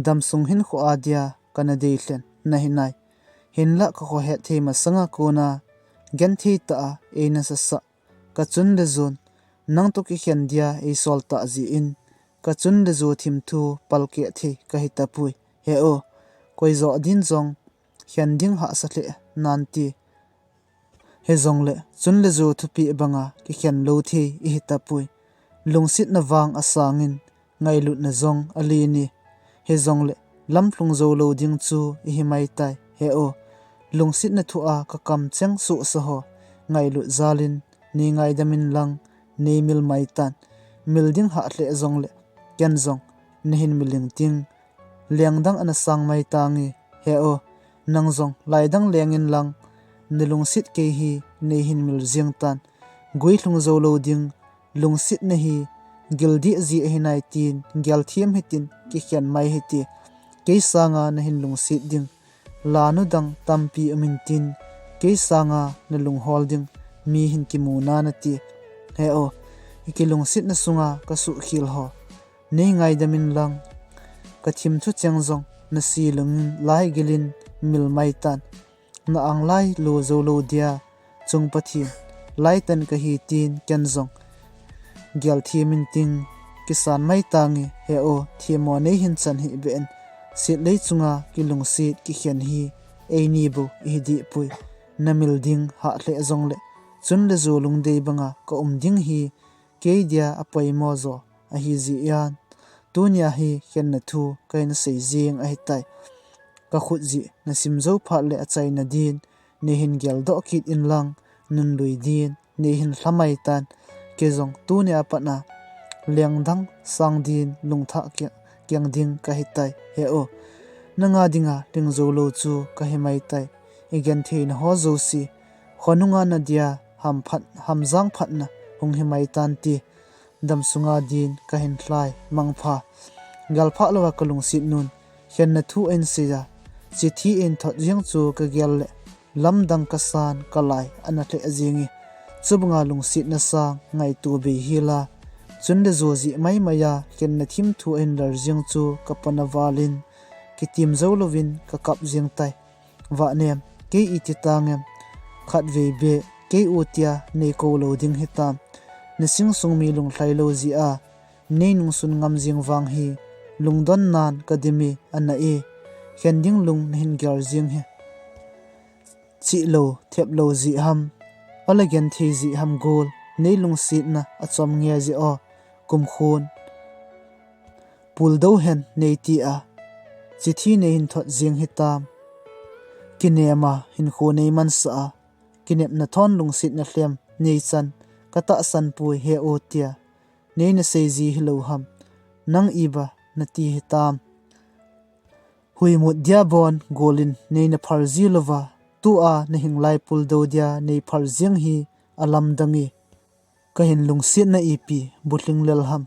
damsung hinkho a dia kana deilhen nahi nai. Hinlah kakhohet thei masanga kona genthei tah a eina sasah, kachun le jon, nang toh kikhen dia eisol tah jeh in, kachun le jo thimthu palkeh thei kahi tapoi. He o, koi jo din jong khen ding hahsa lheh nante. Hijongle, chun le jo thupeh banga kikhen lou thei ihi tapoi. Lungsetna vang asang in, ngailutna jong alen e. Hijongle, lamlhung jou lou ding chu ihi mai tai. He o, lungsetna thu a kakamcheng sohsa ho, ngailut jal in nei ngaidam in lang, nei mil mai tan. Mil ding hah lheh jongle, ken jong nahin mil ing ting. Leng dang ana sang mai tange. He o, nang jong lai dang leng in lang, nalungset kei hi neihin mil jeng tan. Guilhung jou lou ding, lungsetna hi gil deh ji ahi nai tin, gel them hitin, kikhen mai hite. Kei sanga nahin lungset ding, lanu dang tampi um intin, kei sanga nalunghol ding mi hin kimu nan nate. He o, ikilungsetna sunga kasuhkhel ho, nei ngaidam in lang, kathim thucheng jong nasi lungin lai gil in mil mai tan. Na ang lai lou jou lou dia, chung Pathen lai tan kahi tin ken jong gel them in ting, kisan mai tange. He o, themmo neihin chan hih beh in, setlei chunga kilungset kikhen hi eini bou ihi deh poi. Namil ding hah lheh jongle, chun le jo lungdei banga kaum ding hi kei dia apoimo jo ahi jeh in, tunia hi khenna thu kahin sei jeng ahi tai. Kakhut jeh nasim jou phat le achaina din, neihin geldoh kit in lang, nunlui din neihin lha mai tan. Kei jong tunia pat a leng dang sang din lungthah keng, keng ding kahi tai. He o, nanga dinga lhing jou lou chu kahi mai tai. Igentheina ho jouse, khonunga nadia hamphat, hamjang phatna hung hi mai tante. Damsunga din kahin lhai, mangpha. Galphah louva kalungset nun, khenna thu ahin sei a, chithi ahin thot jeng chu kagel le, lamdang kasan kalai ana lheh jenge. Chubanga lungsetna sang ngaito bei hila, chun le jo jeh maimai a khenna thim thu ahin lal jeng chu kapona valin, kitim jou louvin kakap jeng tai. Vahnem, kei iti tangem? Khatvei beh kei u tia neikou lou ding hitam? Nasing sung mi lunglhai lou jeh a neinungsun ngam jeng vang hi, lungdon nan kadime, ana e. Khen ding lung nahin gel jeng hi. Chih lou, thep lou jeh ham, ole genthei jeh ham gol, neilungsetna achom nge jeh o, kumkhon puldou hen neiti a, chithi neihin thot jeng hitam? Kinema hinkho neimansah a, kinepna thon lungsetna lhem neichan, katahsan poi he u tia, neina sei ji hilou ham? Nang iba nati hitam? Huimut dia bon golin neina phal ji louva, tua nahinglai puldou dia neiphal jeng hi alamdang e. Kahin lungsetna ipi bulhing lel ham?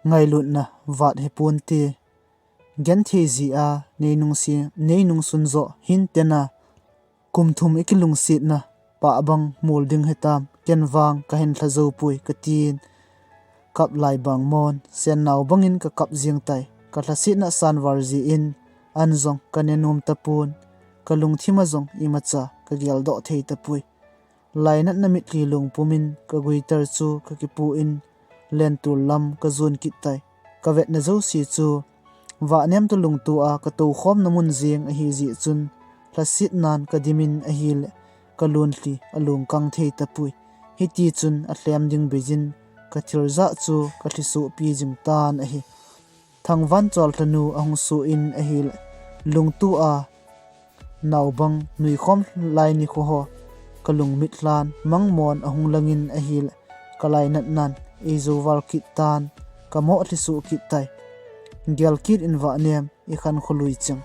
Ngailutna vat hiponte. Genthei jeh a neinungsi, neinungsun jo hinte na. Kum thum ikilungsetna pah bang mol ding hitam? Ken vang kahin lha jou poi, katin kap lai bang mon, sennao bangin kakap jeng tai. Kalhasetna san val jeh in an jong kane nom tapon, kalungthim a jong imacha kageldoh thei tapoi. Lainatna mitlhi lungpumin kaguitar chu kakipu in, lentul lam kajon kit tai. Kavetna jouse chu Vahnem toh lungto a katoukhomna mun jeng ahi jeh chun, lhasetnan kadimin ahile, kalunlhi alungkang thei tapoi. Hitichun alhem ding beiyin, kathil jah chu kalhi sohpi jing tan ahi. Thangvan Cholthanu ahung soh in ahile, lungto a naobang nuikhom lai nikho ho kalungmit lhan mangmon ahung langin ahile, kalainatnan eijou val kit tan, kamoh lhi soh kit tai. Gel kit in Vahnem, ikhankho lui cheng,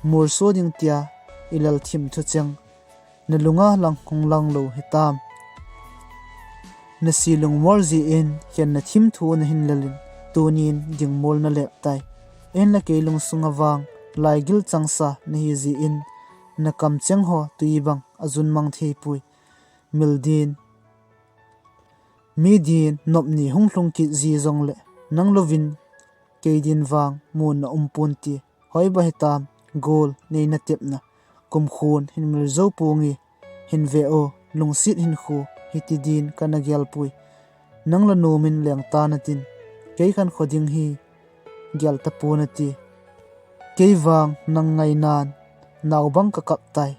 molso ding tia ilal thim thu cheng, nalunga lang hung lang lou hitam? Nasi lungmol jeh in khenna thim thu nahin lal in, tunin dingmol nalep tai. Ahinla kei lungsunga vang laigil changsa nahi jeh in, nakam cheng ho tui bang ajun mang thei poi. Mil din, mi din nop ni hung lhung kit ji jongle, nang louvin kei din vang mun na um ponte. Hoiba hitam, gol neina tepna, kumkhon hin mil jou ponge. Hin ve o, lungset hinkho hiti din kana gel poi. Nang la nomin leng ta natin, kei khankho ding hi gel tapon nati. Kei vang nang ngainan, naobang kakap tai.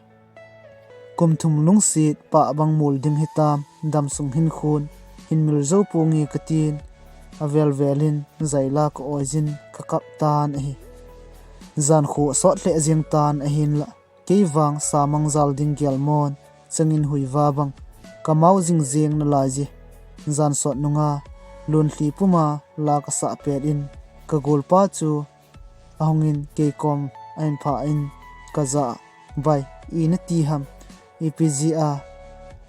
Kum thum lungset pah bang mol ding hitam, damsung hinkhon hin mil jou ponge katin, avel velin jaila ka-oi jin kakap tan ahi. Jankho asot lheh jeng tan ahinla, kei vang samang jal ding gel mon, changin huiva bang kamao jing jeng nalai je. Jansot nunga lunlhi puma la kasah pet in, kagolpa chu ahungin keikom ahin pha in kajah a, Bai, ina ti ham? Ipi jeh a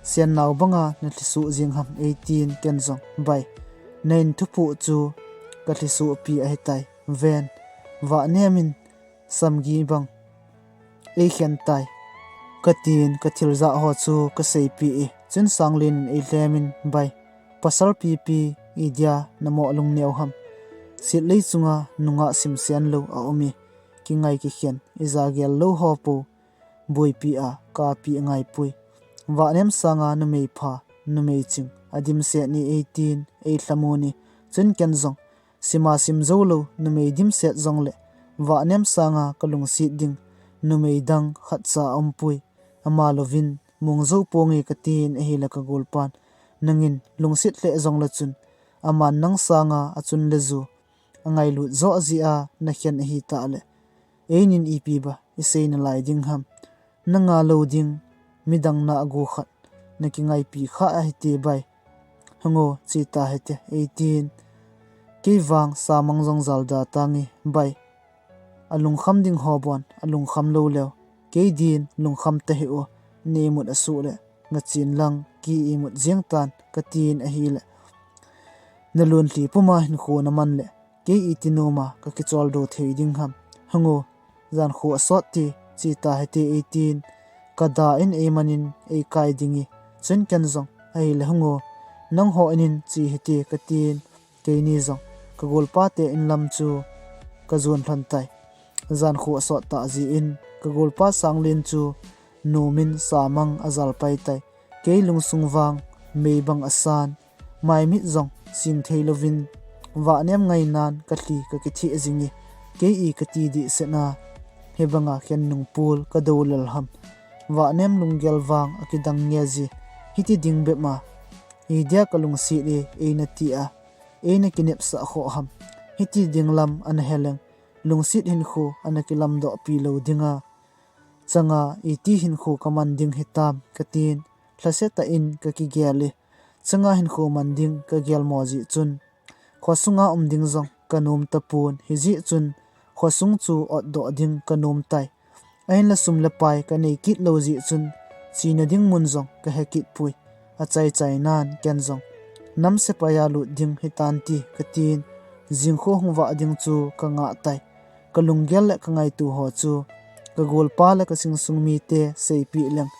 sennao banga nalhi soh jeng ham? eitin ken jong, Bai, nahin thuphuh chu kalhi sohpi ahitai. Ven, Vahnem in samgi bang eikhen tai, katin kathil jah ho chu kaseipeh e. Chun Sanglen in eilhem in, Bai, pasal pipi idia namoh lungneo ham? Sitlei chunga nungah simsen lou aum e. Kingai kikhen, ija gel lou ho pou boipi a kapi angaipoi. Vahnem sanga numei pha, numei ching adimset ni eitin eilhamon e. Chun ken jong, sima sim jou lou numei dimset jongle, Vahnem sanga kalungset ding numei dang khatcha aumpoi. Ama louvin mong jou ponge katin ahile kagolpan, Nangin lungset lheh jongle chun, aman nang sanga achun le ju angailut joh jeh a nakhen ahitah le, einin ipi ba isei nalai ding ham? Nanga lou ding midang nahgu khat nakingaipi kha ahite Bai. Hung o, cheta hite, eitin, kei vang samang jong jal da tange Bai. Alungkham ding ho bon alungkham lou leu, kei din lungkham tahih o, neimut asuh le ngachen lang ki imut jeng tan, katin ahile, Nalunlhi puma hinkho naman le kei iti noma kakicholdo thei ding ham? Hung o, jankho asot te, che ta hite eitin, kada in eimanin eikai ding e. Chun ken jong, ahile hung o, nangho in in che hite katin, keini jong ka golpa te in lam chu ka jon lhon tai. Jankho asot tah jeh in ka golpa Sanglen chu nomin samang ajal pai tai. Kei lungsung vang mei bang asan, maimit jong sing thei louvin, vahnem ngainan ka lhi ka kitheh jing e. Kei i kati dehset a, hibanga khen nungpul ka do lel ham. Vahnem lunggel vang akidang nge ji, hiti ding bep ma. Idia ka lungset e, eina ti a, eina kinepsah khoh ham. Hiti ding lam ana he leng, lungset hinkho ana kilamdoh pi lou ding a. Changa iti hinkho ka man ding hitam, katin, lhasetah in ka kigel e. Changa hinkho man ding ka gel mo jeh chun, khosunga um ding jong ka nom tapon, hijeh chun khosung chu otdoh ding ka nom tai. Ahinla sum le pai ka nei kit lou jeh chun, chena ding mun jong ka he kit poi. Achai chai nan ken jong, nam sepai a lut ding hitan ti katin, jingkho hung vah ding chu ka ngah tai. Ka lunggel le ka ngaito ho chu ka golpa le ka singsung mite seipeh leng,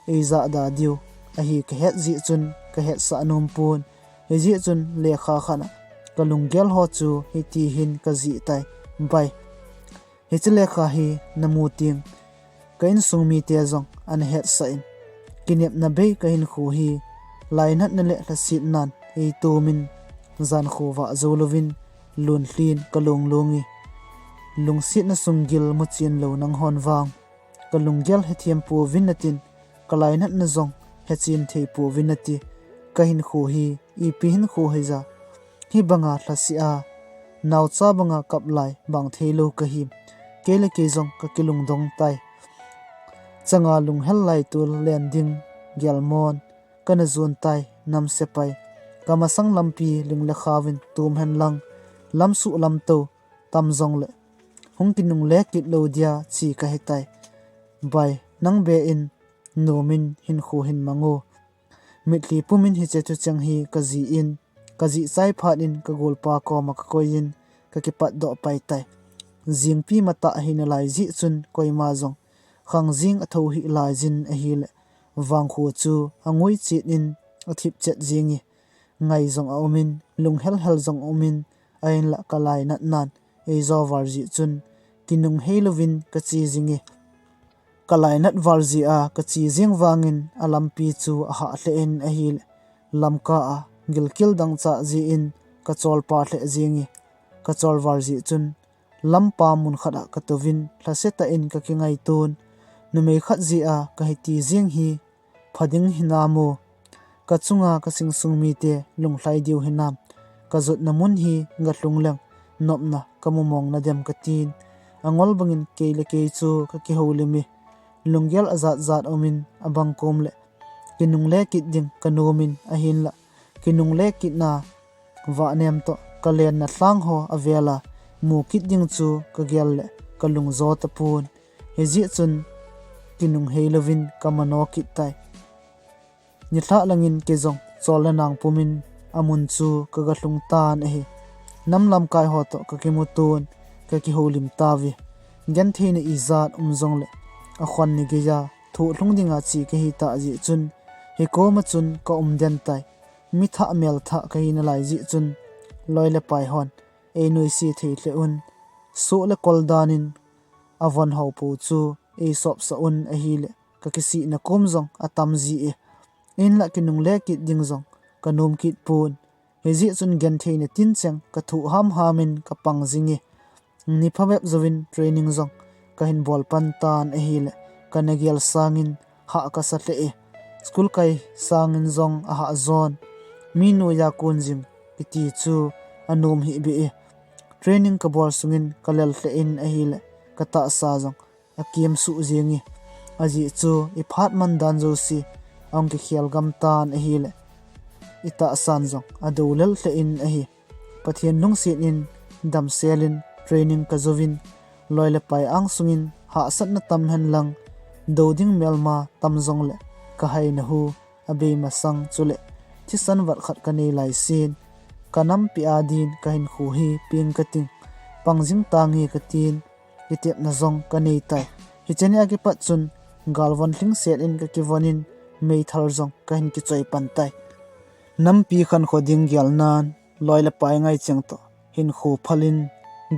ei jahda diu ahi ka het jeh chun ka hetsah nom pon. Hijeh chun lekha khat a ka lunggel ho chu hiti hin ka jih tai. Bai, hiche lekha hi namu teng, ka insung mite jong ana hetsah in, kinepna bei ka hinkho hi lainatna le lhasetnan eitomin, jankho vah jou louvin lon lhin ka long long e. Lungsetna sunggil muchen lou nanghon vang, ka lunggel hethem pouvin natin, ka lainatna jong hechen thei pouvin nati. Ka hinkho hi ipi hinkho hija, hibanga lhasih a, naocha banga kap lai bang thei lou ka hi. Kei le kei jong ka kilungdong tai. Changa lunghel lai tol len ding gelmon kana jon tai, nam sepai. Ka masang lampi ling le khauvin tum hen lang, lamsuh lamtou tam jongle hung kinungle kit lou dia che ka hitai. Bai, nang be in nomin hinkho hin mang o. Mitlhi pumin hiche thucheng hi ka jih in, ka jih chai phat in ka golpa koma ka koi in, ka kipatdoh pai tai. Jingpi matah hi nalai jeh chun koima jong khang jing athou hih lai jin ahile, vangkho chu angui chet in athip chet jing e. Ngai jong aumin, lunghel hel jong aumin, ahinla ka lainatnan eijo val jeh chun, kinunghei louvin ka che jing e. Ka lainat val jeh a ka che jing vangin alampi chu ahah lheh in ahile, lamka a gilkel dangchah jeh in ka cholpa lheh jing e. Ka chol val jeh chun, lampa mun khat a ka touvin, lhasetah in ka kingaiton, numei khat jeh a ka hiti jing hi pha ding hinam o. Ka chunga ka singsung mite lunglhai diu hinam. Ka jotna mun hi galhung leng, nopna ka mu mong nadem katin, angol bangin kei le kei chu ka kihoulim e. Lunggel ajat jat aumin, abang kom le kinungle kit ding ka nomin, ahinla kinungle kitna vahnem toh ka lenna lhang ho avel a mu kit ding chu ka gel le ka lungjo tapon. Hijeh chun kinunghei louvin ka mano kit tai. Nilhah langin kei jong chol le nang pumin amun chu ka galhung tan ahi. Nam lamkai ho toh ka kimuton, ka kihoulim tauve. Gentheina ijat um jongle, akhon ni geiya thohlhung dinga che ka hitah jeh chun, hikoma chun ka um den tai. Mi thah mel thah ka hi nalai jeh chun, loi le pai hon ei nuisat thei lheh un. Soh le kol danin avon hou pou chu ei sopsah un ahile, ka kisihna kom jong atam ji e. Ahinla kinungle kit ding jong ka nom kit pon. Hijeh chun gentheina tincheng ka thoh hamham in ka pang jing e. Ni phabep jouvin training jong ka hin bol pan tan ahile, ka nagel sangin hah ka sa lheh e. School kai sangin jong ahah jon. Mi noiya kon jing kiti chu anom hih beh e. Training ka bol sungin ka lel lheh in ahile, ka tahsa jong akem suh jing e. Ajeh chu i phat man dan jouse ahung kikhel gam tan ahile, i tahsan jong adou lel lheh in ahi. Pathen lungset in damsel in training ka jouvin, loi le pai angsungin hahsatna tam hen lang, dou ding melma tam jongle ka haina hu abei masang chule thisan vat khat ka nei lai sin, ka nampi a din ka hinkho hi peng ka ting, pang jing tange ka tin, kitepna jong ka nei tai. Hiche nia kipat chun galvon lhingset in kakivon in meithal jong kahin kichoi pan tai. Nampi khankho ding gelnan loi le pai ngai cheng toh hinkho phal in,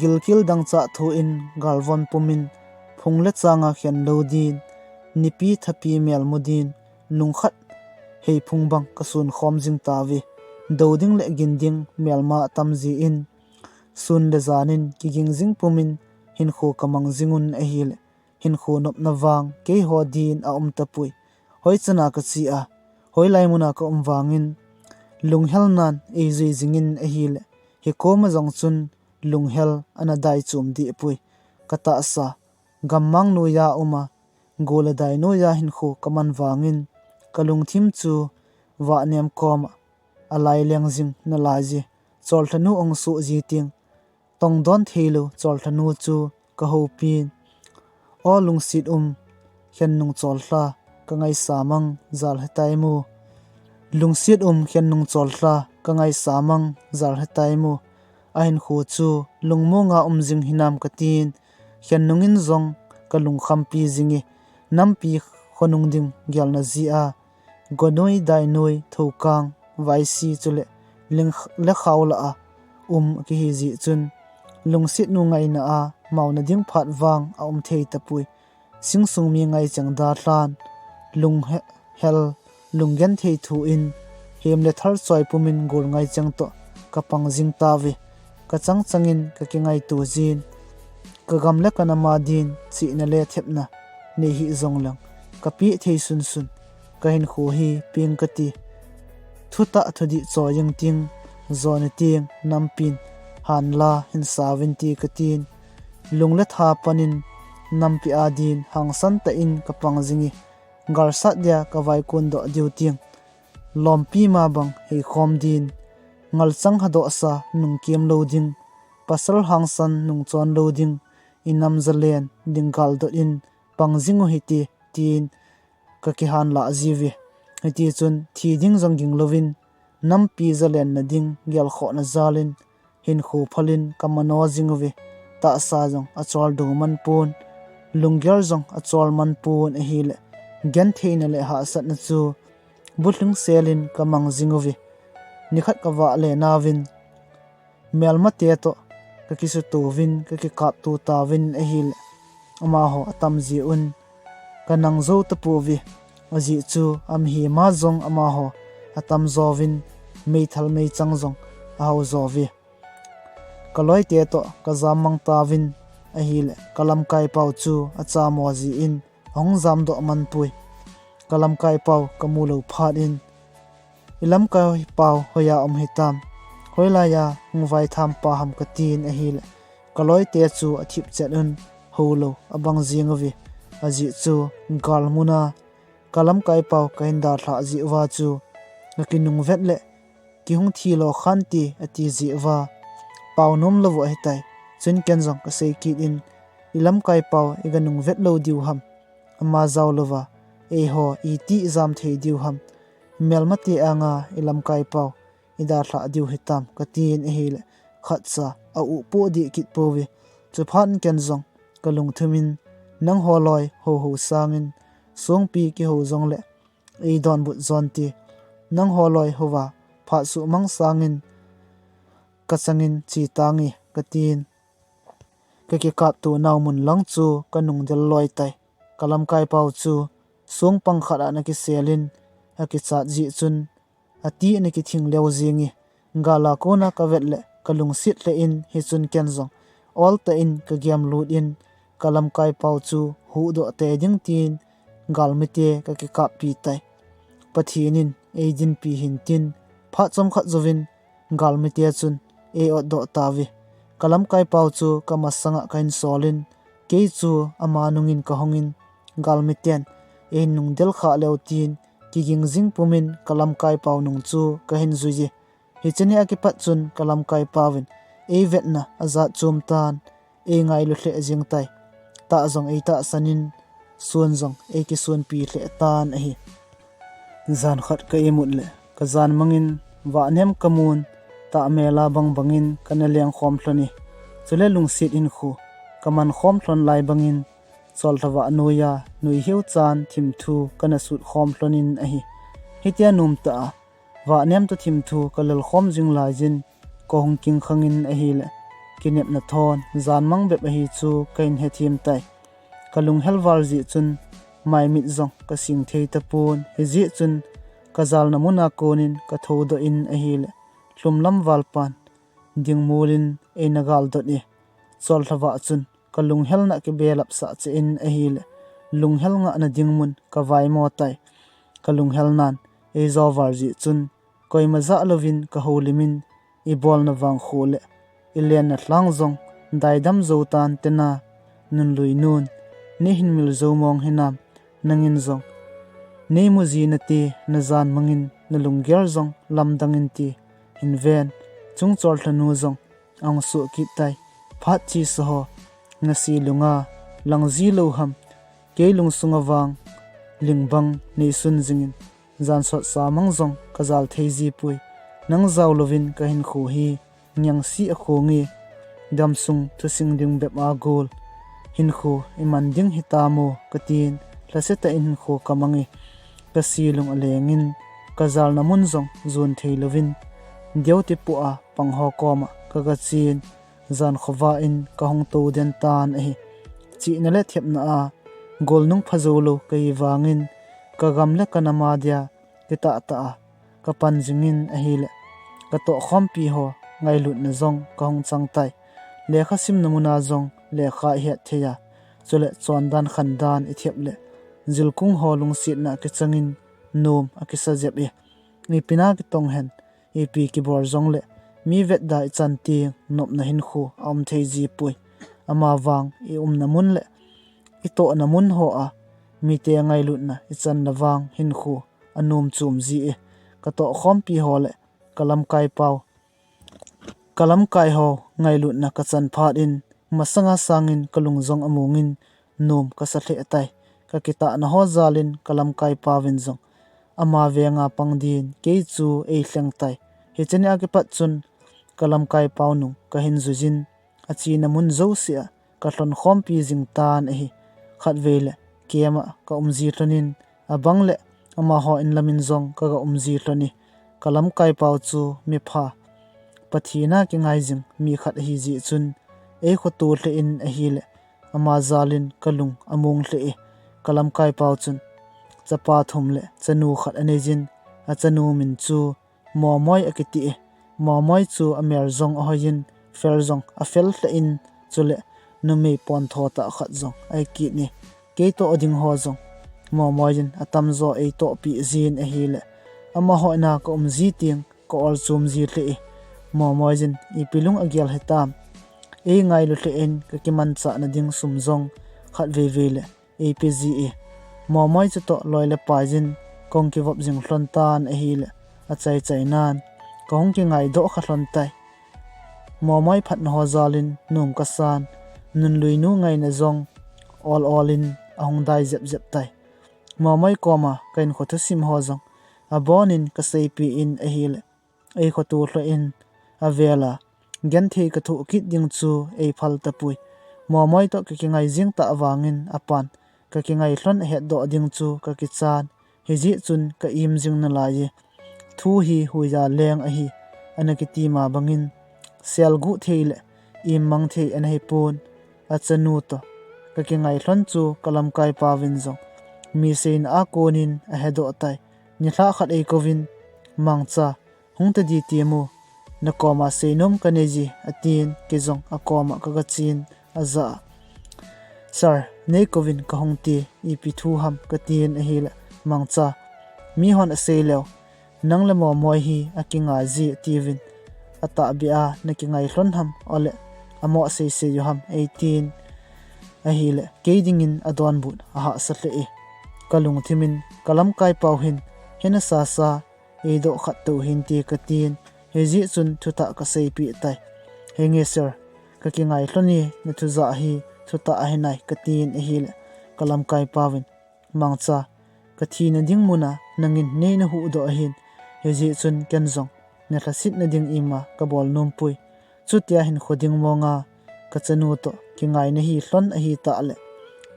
gilkel dangchah thu in galvon pum in, phung le changa khen lou din, nipi thapi mel mu din, lungkhat hei phung bang kasun khom jing tauve. Dou ding le gin ding melma atam jin, sun le jan in kiging jing pum in hinkho kamang jing un ahile, hinkho nopna vang keiho din aum tapoi. Hoichana kache a, hoilai muna kaum vangin, lunghel nan eijui jing in ahile, hikoma jong chun lunghel ana dai chom deh poi. Katahsa, gammang noiya uma, go le dai noiya hinkho kaman vangin, kalungthim chu vahnem koma alai leng jing nalai je. Cholthanu ahung soh ji teng, tongdon theilou cholthanu chu kahoupin, O lungset um, khen nung choltha, kangaisam ang, jal hetai mo. Lungset um, khen nung choltha, kangaisam ang, jal hetai mo. Ahinkho chu lungmonga um jing hinam katin, khen nungin jong kalungkhampi jinge. Nampi khonung ding gelna jeh a, gonoi, dainoi, thoukang, vaisi chule ling le khao lah a um kihi jeh chun, lungset nu ngaina a maona ding phat vang aum thei tapoi. Singsung mi ngai cheng dalhan, lunghel, lunggenthei thu in, hem le thal choi pum in gol ngai cheng toh kapang jing tauve. Kachang changin kakingaito jin, kagam le kanam a din chihna le thepna nei hih jongleng, kapeh thei sunsun kahinkho hi peng kati. Thutah thudih choi jeng teng, jona teng nampin hanla hin sauvin ti katin, lung le tha panin nampi a din hangsan tah in kapang jinge. Galsat dia kavaikon doh diu teng, lompi ma bang heikhom din, ngalchang hadohsa nungkem lou ding, pasal hangsan nungchon lou ding, inam jalen ding galdot in pang jing u hite, tin kakihan lah jiuve. Hitichun thi ding jong ging louvin, nampi jalenna ding gelkhohna jalin, hinkho phalin kamano jing uve. Tahsa jong acholdo man pon, lunggel jong achol man pon ahile, gentheina le hahsatna chu bulhingselin kamang jing uve. Nikhat kavah le nauvin, melmate toh kakisutouvin, kakikapto tauvin ahile, amaho atam jeh un kanang jou tapouve. Ajeh chu amihema jong amaho atam jouvin, meithal meichang jong ahao jouve. Kaloite toh kajam mang tauvin ahile, kalamkaipau chu achamo jeh in ahung jamdoh man poi. Kalamkaipau kamu lou phat in, ilamkaipau hoiya um hitam, hoilaiya hung vaitham pa ham katin ahile, kaloite chu athip chet un, houlou abang jing uve. Ajeh chu galmuna kalamkaipau kahin dalhah jeh uva chu, kakinung vet le kihung thilo khante ati jeh uva, pao nom lou u ahitai. Chun ken jong kasei kit in, ilamkaipau iga nung vet lou diu ham, ama jao louva eiho iti ijam thei diu ham, melmate anga ilamkaipau idalhah diu hitam katin ahile, khatcha aupoh deh kit pouve. Chuphat in ken jong kalungthim in, nangho loi houhou sangin, songpi kihou jongle eidonbut jonte, nangho loi houva phat suhmang sangin kachangin che tange katin, kakikapto nau mun lang chu kanung del loi tai. Kalamkaipau chu songpang khat a ana kiselin, akichat jeh chun ati ana kithing leu jinge. Gal a kona kavet le kalungset lheh in, hichun ken jong oltah in kagem lut in, kalamkaipau chu huhdoh tei ding tin galmite kakikappi tai. Pathen in eidinpi hintin, phat chomkhat jouvin galmite chun eiotdoh tauve. Kalamkaipau chu kamasanga kahin solin, kei chu ama nungin kahungin, galmiten eihin nung del khah leu tin, kiging jing pumin kalamkaipau nung chu kahin juije. Hiche nia kipat chun kalamkaipauvin eivetna ajat chom tan, eingailu lheh jeng tai. Tah jong eitahsanin, sun jong eikisonpi lheh tan ahi. Jan khat ka imut le kajan mangin, vahnem kamun, tahmel a bang bangin kana lengkhom lhone. Chule lungset hinkho kaman khom lhon lai bangin, Cholthava noiya nui hiu chan thimthu kana sut khom lhonin ahi. Hitia nom tah a vahnem toh thimthu ka lel khom jing laiyin ka hung kingkhangin ahile, kinepna thon jan mang bep ahi chu ka hin hethem tai. Ka lunghel val jeh chun maimit jong ka sing thei tapon, hijeh chun ka jalna muna konin ka thoudoh in ahile, lhumlam valpan dingmulin eina galdot e. Cholthava chun ka lunghelna kibelap sah cheh in ahile, lunghel ngahna dingmun ka vaimo tai. Ka lunghelnan eijo val jeh chun koima jah louvin ka houlimin, ibolna vang khu le ilenna lhang jong daidam jou tan tena, Nunlui nun, nei hin mil jou mong hinam, nangin jong nei mu ji nate, na jan mangin na lunggel jong lamdang in ti hin ven. Chung Cholthanu jong ahung suh kit tai. Phat chesa ho, na si lunga lang ji lou ham, kei lungsunga vang ling bang nei sun jingin, jan sot sa mang jong ka jal thei ji poi. Nang jao louvin ka hinkho hi ngengsi a khonge, damsung thusing ding bep a gol hinkho iman ding hita mo, ka tin, lhase tah in hinkho ka mange. Ka si lung alengin ka jalna mun jong jon thei louvin, deu tipoh a pang ho koma ka ga chen, jan khovah in ka hung tou den tan ahi. Chihna le thepna a golnung pha jou lou ka hi vangin, ka gam le ka nam a dia kitah tah a ka pan jingin ahile, ka tohkhompi ho ngailutna jong ka hung chang tai. Lekha simna muna jong lekha i het thei a, chule chondan khandan i thep le jilkung ho lungsetna kichangin nom a kisa jep e. Ipi na kitong hen, ipi kibol jongle mi vetda i chan teng nopna hinkho a um thei ji poi. Amavang i umna mun le i tohna mun ho a mite ngailutna i chan na vang hinkho a nom chom ji e. Ka tohkhompi ho le ka lamkai pau, ka lamkai ho ngailutna ka chan phat in, masanga sangin ka lung jong amungin, nom ka sa lheh tai. Ka kitahna ho jalin ka lamkai pauvin jong ama venga pang din kei chu ei lheng tai. Hiche nia kipat chun ka lamkai pau nung ka hin juijin, achena mun jouse a ka lhon khompi jing tan ahi. Khatvei le camp a ka um ji lhonin, abang le amaho in lamin jong ka ga um ji lhon e. Ka lamkai pau chu mipha, Pathen a kingai jing mi khat ahi jeh chun, ei khoto lheh in ahile, ama jalin ka lung amung lheh e. Ka lamkai pau chun chapa thum le chanu khat anei jin, achanu min chu Momoi akiti e. Momoi chu amel jong ahoiyin, fel jong afel lheh in, chule numei pontho tah khat jong ahi kit e. Kei toh ding ho jong Momoi in atamjo ei tohpi jin ahile, amaho ina ka um ji teng ka ol chom ji lheh e. Momoi in ipi lung agel hitam, ei ngailu lheh in ka kimanchah na ding sum jong khatvei vei le ei pe ji e. Momoi chutoh loi le pai jin kong kivop jing lhon tan ahile, achai chai nan ka hung kingai doh kha lhon tai. Momoi phatna ho jalin nom ka san, Nunlui nu ngaina jong ol ol in ahung dai jep jep tai. Momoi koma ka hinkho thusim ho jong abonin ka seipeh in ahile, ei khoto lheh in, avel a genthei ka thoh kit ding chu ei phal tapoi. Momoi toh ka kingai jing tah vangin apan ka kingai lhon ahet doh ding chu ka kichan. Hijeh chun ka im jing nalai e. Thu hi huiya leng ahi, ana kiti ma bangin, selguh thei le im mang thei ana hi pon. Achanu toh ka kingai lhon chu ka lamkai pauvin jong mi seina a konin ahe doh tai. Nilhah khat ei kouvin, Mangcha, hung ta di ti mo, na koma seinom ka nei ji, atin, kei jong akoma ka ga chen, ajah a, Sir, nei kouvin ka hung ti, ipi thu ham, ka tin ahile, Mangcha, mihon asei leu, nang le Momoi hi akingai ji, atiuvin, atahbeh a na kingai lhon ham, ole, amo sei sei u ham, ei tin ahile, kei dingin adonbut ahahsa lheh e. Ka lungthimin, ka lamkai pau hin, hina sasa, ei doh khat tou hinte ka tin, hijeh chun thutah ka seipeh tai. Henge sir, ka kingai lhon e, na thujah hi thutah ahi nai ka tin ahile, ka lamkai pauvin, Mangcha, ka thina ding muna nangin nei na huhdoh ahin, hijeh chun ken jong na lhasetna ding ima ka bol nom poi. Chutia hinkho ding monga ka chanu toh kingaina hi lhon ahi tah le,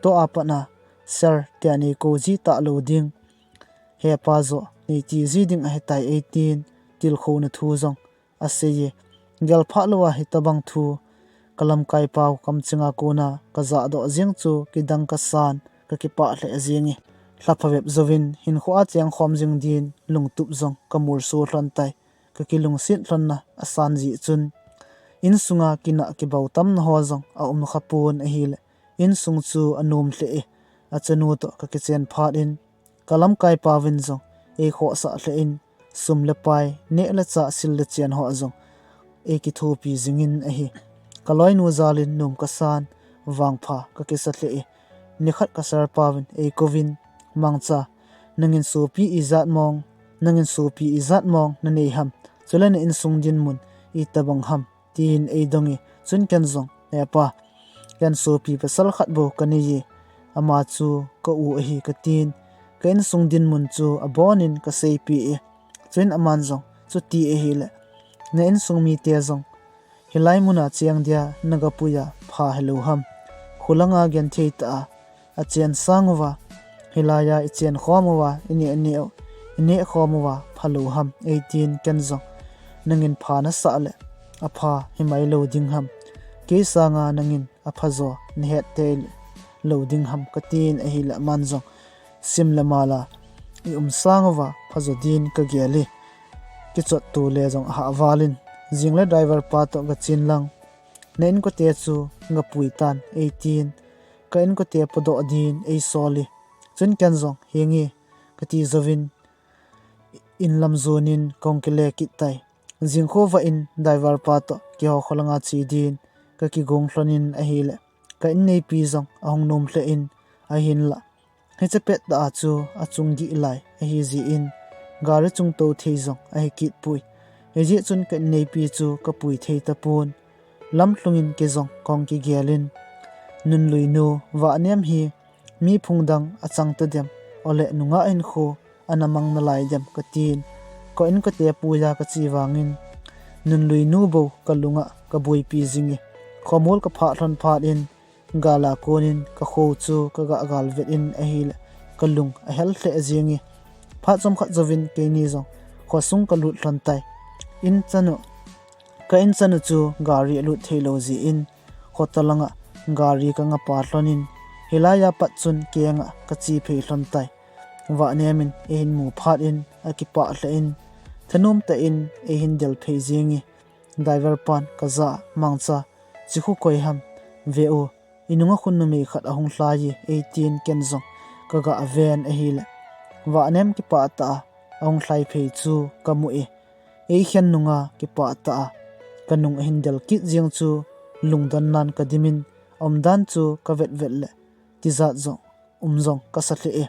Tua pat a, Sir, tia nei kou ji talou ding. Hepa joh nei ti ji ding ahitai eitin, tilkhouna thu jong asei e. Gelphah lou a hitabang thu kalamkai pau kamchinga kona kajah doh jing chu kidang kasan, kakipah lheh jing e. Lha phabep jouvin hinkhoa chengkhom jing din lungtup jong kamulso lhon tai. Kakilungset lhonna asan jeh chun, insunga kinah kibau tamna ho jong aum khapon ahile, insung chu anom lheh e. Achanu toh kakichen phat in, kalamkai pauvin jong eikhohsah lheh in, sum le pai, neh le chah, sil le chen ho jong eikithopi jingin ahi. Kaloinu jalin nom kasan, vangpha kakisa lheh e. Nikhat ka sir pauvin eikouvin, Mangcha, nangin sopi ijat mong, nangin sopi ijat mong nanei ham? Chule na insung dinmun itabang ham? Tin eidong e. Chun ken jong, Hepa, ken sopi pasal khat bou kanei e. Ama chu ka u ahi, katin, ka insung dinmun chu abonin kaseipeh e. Chuin aman jong, Chuti ahile, na insung mite jong hilai muna cheng dia nagapui a pha helou ham? Khulanga genthei tah a achen sang uva, hilai a ichen khom uva, ineh neh u, ineh khom uva phalou ham? Eitin ken jong, Nangin pha nasah le apha himai lou ding ham? Kei sanga nangin aphajo nahet thei lou ding ham? Katin ahile aman jong, Sim le mal a ium sang uva phajo din kagel e. Kichot to le jong ahah valin, jing le driver pa toh gachen lang, na inkote chu gapui tan, eitin, ka inkote podoh din eisol e. Chun ken jong, Henge, kati jouvin, inlam jonin kahung kile kit tai. Jingkhovah in driver pa toh keiho kholanga che din kakigong lhonin ahile, ka inneipi jong ahung nom lheh in, ahinlah hiche pettah a chu achung gih lai ahi jeh in, gari chung tou thei jong ahi kit poi. Hijeh chun ka inneipi chu kapui thei tapon. Lamlhungin kei jong kahung kigelin, Nunluinu, Vahnem hi mi phung dang achang tadem, ole nungah hinkho ana mang nalai dem, katin, ka inkote puiya kache vangin, Nunluinu bou kalunga kaboipi jing e. Khomol kaphah lhon phat in, gal a konin kakho chu kaga gal vet in ahile, kalung ahel lheh jing e. Phat chomkhat jouvin keini jong khosung kalut lhon tai. Inchanu, ka inchanu chu gari alut theilou jeh in, khotalanga gari kangapa lhonin, hilai a pat chun kenga kache phei lhon tai. Vahnem in eihin mu phat in akipah lheh in, thanom tah in eihin del phei jing e. Driver pan kajah a, Mangcha, chikhu koi ham? Ve u, inunga khun numei khat ahung lhai e, eitin ken jong kaga ven ahile, Vahnem kipah tah a ahung lhai phei chu kamu e. Eikhen nunga kipah tah a kanung ahin del kit jeng chu lungdon nan kadimin, aumdan chu kavet vet le tijat jong um jong kasa lheh e.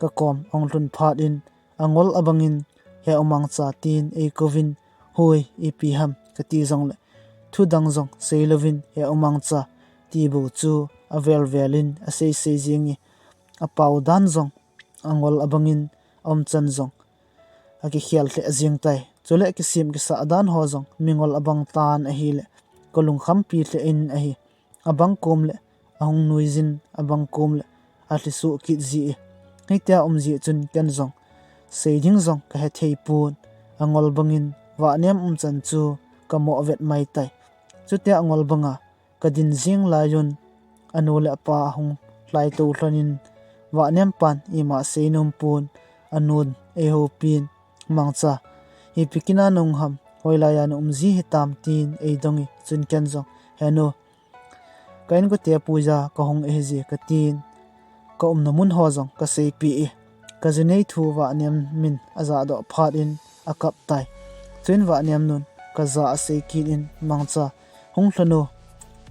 Kakom ahung lhun phat in, angol abangin, He u Mangcha, tin eikouvin, Hoi, ipi ham? kati jongle, thudang jong seilouvin, He u Mangcha, ti bou chu avel velin asei sei jing e. Apao dan jong angol abangin, aumchan jong akikhel lheh jing tai. Chule kisem kisah dan ho jong mingol abang tan ahile, kalungkhampi lheh in ahi. Abang kom le ahung nuijin, abang kom le alhisoh kit ji e. Hitia um jeh chun ken jong sei ding jong kahethei pon. Angol bangin Vahnem umchan chu kamoh vet mai tai. Chutia angol banga kadin jing laiyun, anu le apa ahung lhai tou lhonin, Vahnem pan ima seinom pon, anun eihoupin, Mangcha, ipi kina nahung ham, hoilaiya na um ji hitam, tin eidong e. Chun ken jong, He nu, ka inkote puiya kahung ahije, katin, kaumna mun ho jong kaseipeh e. Kajinei thu Vahnem min ajahdoh phat in akap tai. Chuin Vahnem nun kajah a asei kit in, Mangcha, hung lhon u.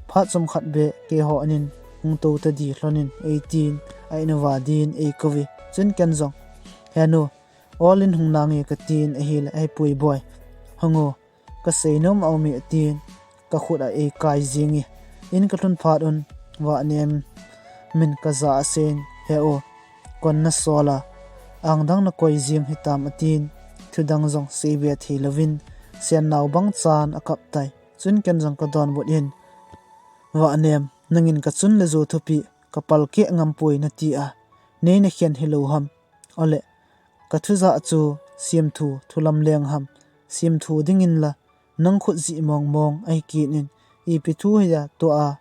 Phat chomkhat beh keiho anin hung tou tadi lhonin, eitin, a in uva din eikouve. Chun ken jong, He nu, ol in hung nange, katin ahile, Ahipoi boi, hung u, kaseinom aume, atin, kakhut a eikai jing e. In kalhun phat un, Vahnem min kajah a aseiyin, He u, kon nasol a, angdang nakoi jing hitam, atin, thudang jong seibe theilouvin, sennao bang chan akap tai. Chun ken jong kadonbut in, Vahnem, nangin kachun le ju thupeh kapal keh ngam poi nati a, nei nakhen hilou ham? Ole, kathujah chu semthu thulam leng ham? Semthu dingin la, nang khut jih mong mong ahi kit in, ipi thu hiya tua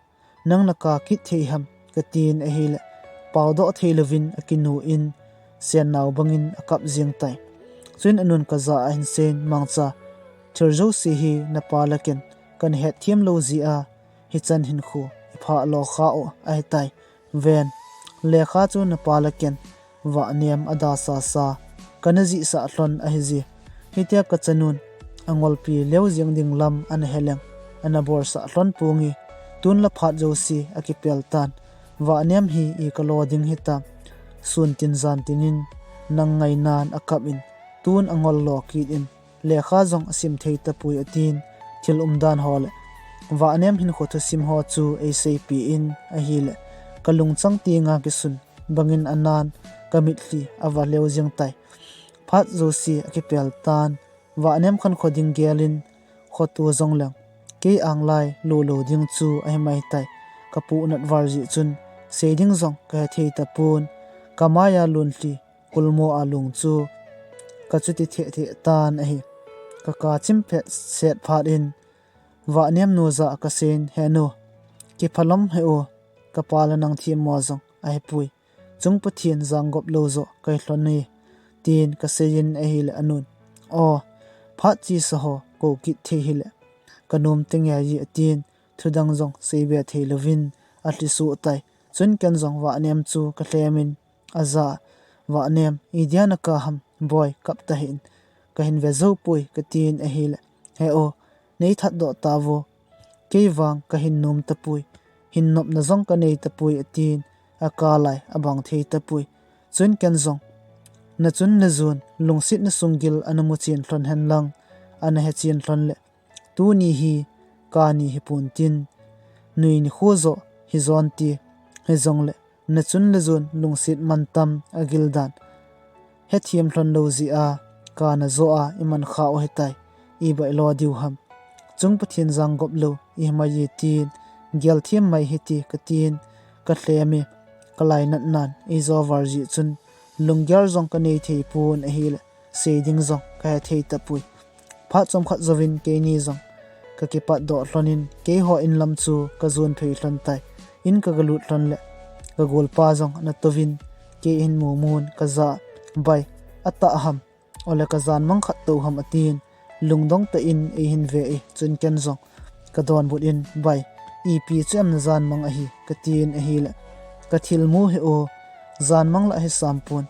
nang naka kit thei ham? Katin ahile, paodoh thei louvin akinu in, sennau bangin akap jeng tai. Chuin anun kajah a ahin seiyin, Mangcha, thil jouse hi napa le ken kana hetthem lou jeh a, hichan hinkho iphah lo kha u ahitai. Ven, lekha chu napa le ken Vahnem ada sasa kana jihsah lhon ahi jeh. Hitia kachanun angolpi leu jeng ding lam ana heleng, ana bolsah lhon ponge. Tun la phat jouse akipel tan. Vahnem hi i kalo ding hitam? Sun tin jan tin in nang ngainan akap in, tun angol lo kit in, lekha jong asim thei tapoi atin, thil umdan ho le Vahnem hinkho thusim ho chu eiseipeh in ahile, kalungchang tenga kisun bangin anan, kamitlhi ava leu jeng tai. Phat jouse akipel tan. Vahnem khankho ding gel in, khoto jong leng kei anglai lolou ding chu ahi mai tai. Kapuhnat val jeh chun sei ding jong kahe thei tapon. Kamaiya lunlhi kulmo a lung chu kachuti theh theh tan ahi. Kaka chim phet set phat in, Vahnem nu jah a kaseiyin, He nu, kiphalom hih o, kapa le nang themmo jong ahipoi. Chung Pathen janggop lou joh kahi lhon e, tin kaseiyin ahile anun, O, phat chesa ho kou kit thei hile, kanom tenge ahi, atin, thudang jong seibe thei louvin alhi suh tai. Chun ken jong Vahnem chu kalhem in, ajah a, Vahnem, idia naka ham? Boi, kap tahih in, kahin ve jou poi, katin ahile, He o, nei thatdoh tauvo, kei vang kahin nom tapoi, hin nopna jong kanei tapoi, atin, akalai abang thei tapoi. Chun ken jong, Nachun le jon lungsetna sunggil ana muchen lhon henlang, ana hechen lhon le, tuni hi kani hipon tin, nui nikho joh hijonte, hijongle nachun le jon lungset mantam agil dan hethem lhon lou jeh a, kana joh a iman kha u hitai, ibai lo diu ham? Chung Pathen janggop lou ihi mai e, tin, gelthem mai hite, katin, kalhem e, kalainat nan eijo val jeh chun lunggel jong kanei thei pon ahile, sei ding jong kahe thei tapoi. Phat chomkhat jouvin keini jong kakipatdoh lhon in, keiho in lam chu kajon phei lhon tai. In kagalut lhon le, kagolpa jong ana touvin, kei ahin mumun kajah a, Bai, atah ham? Ole kajan mang khat tou ham? atin, lungdong tah in eihin ve e. Chun ken jong kadonbut in, Bai, ipi chu em najan mang ahi? katin ahile, Kathilmu hih o, jan mang la ahi sam pon,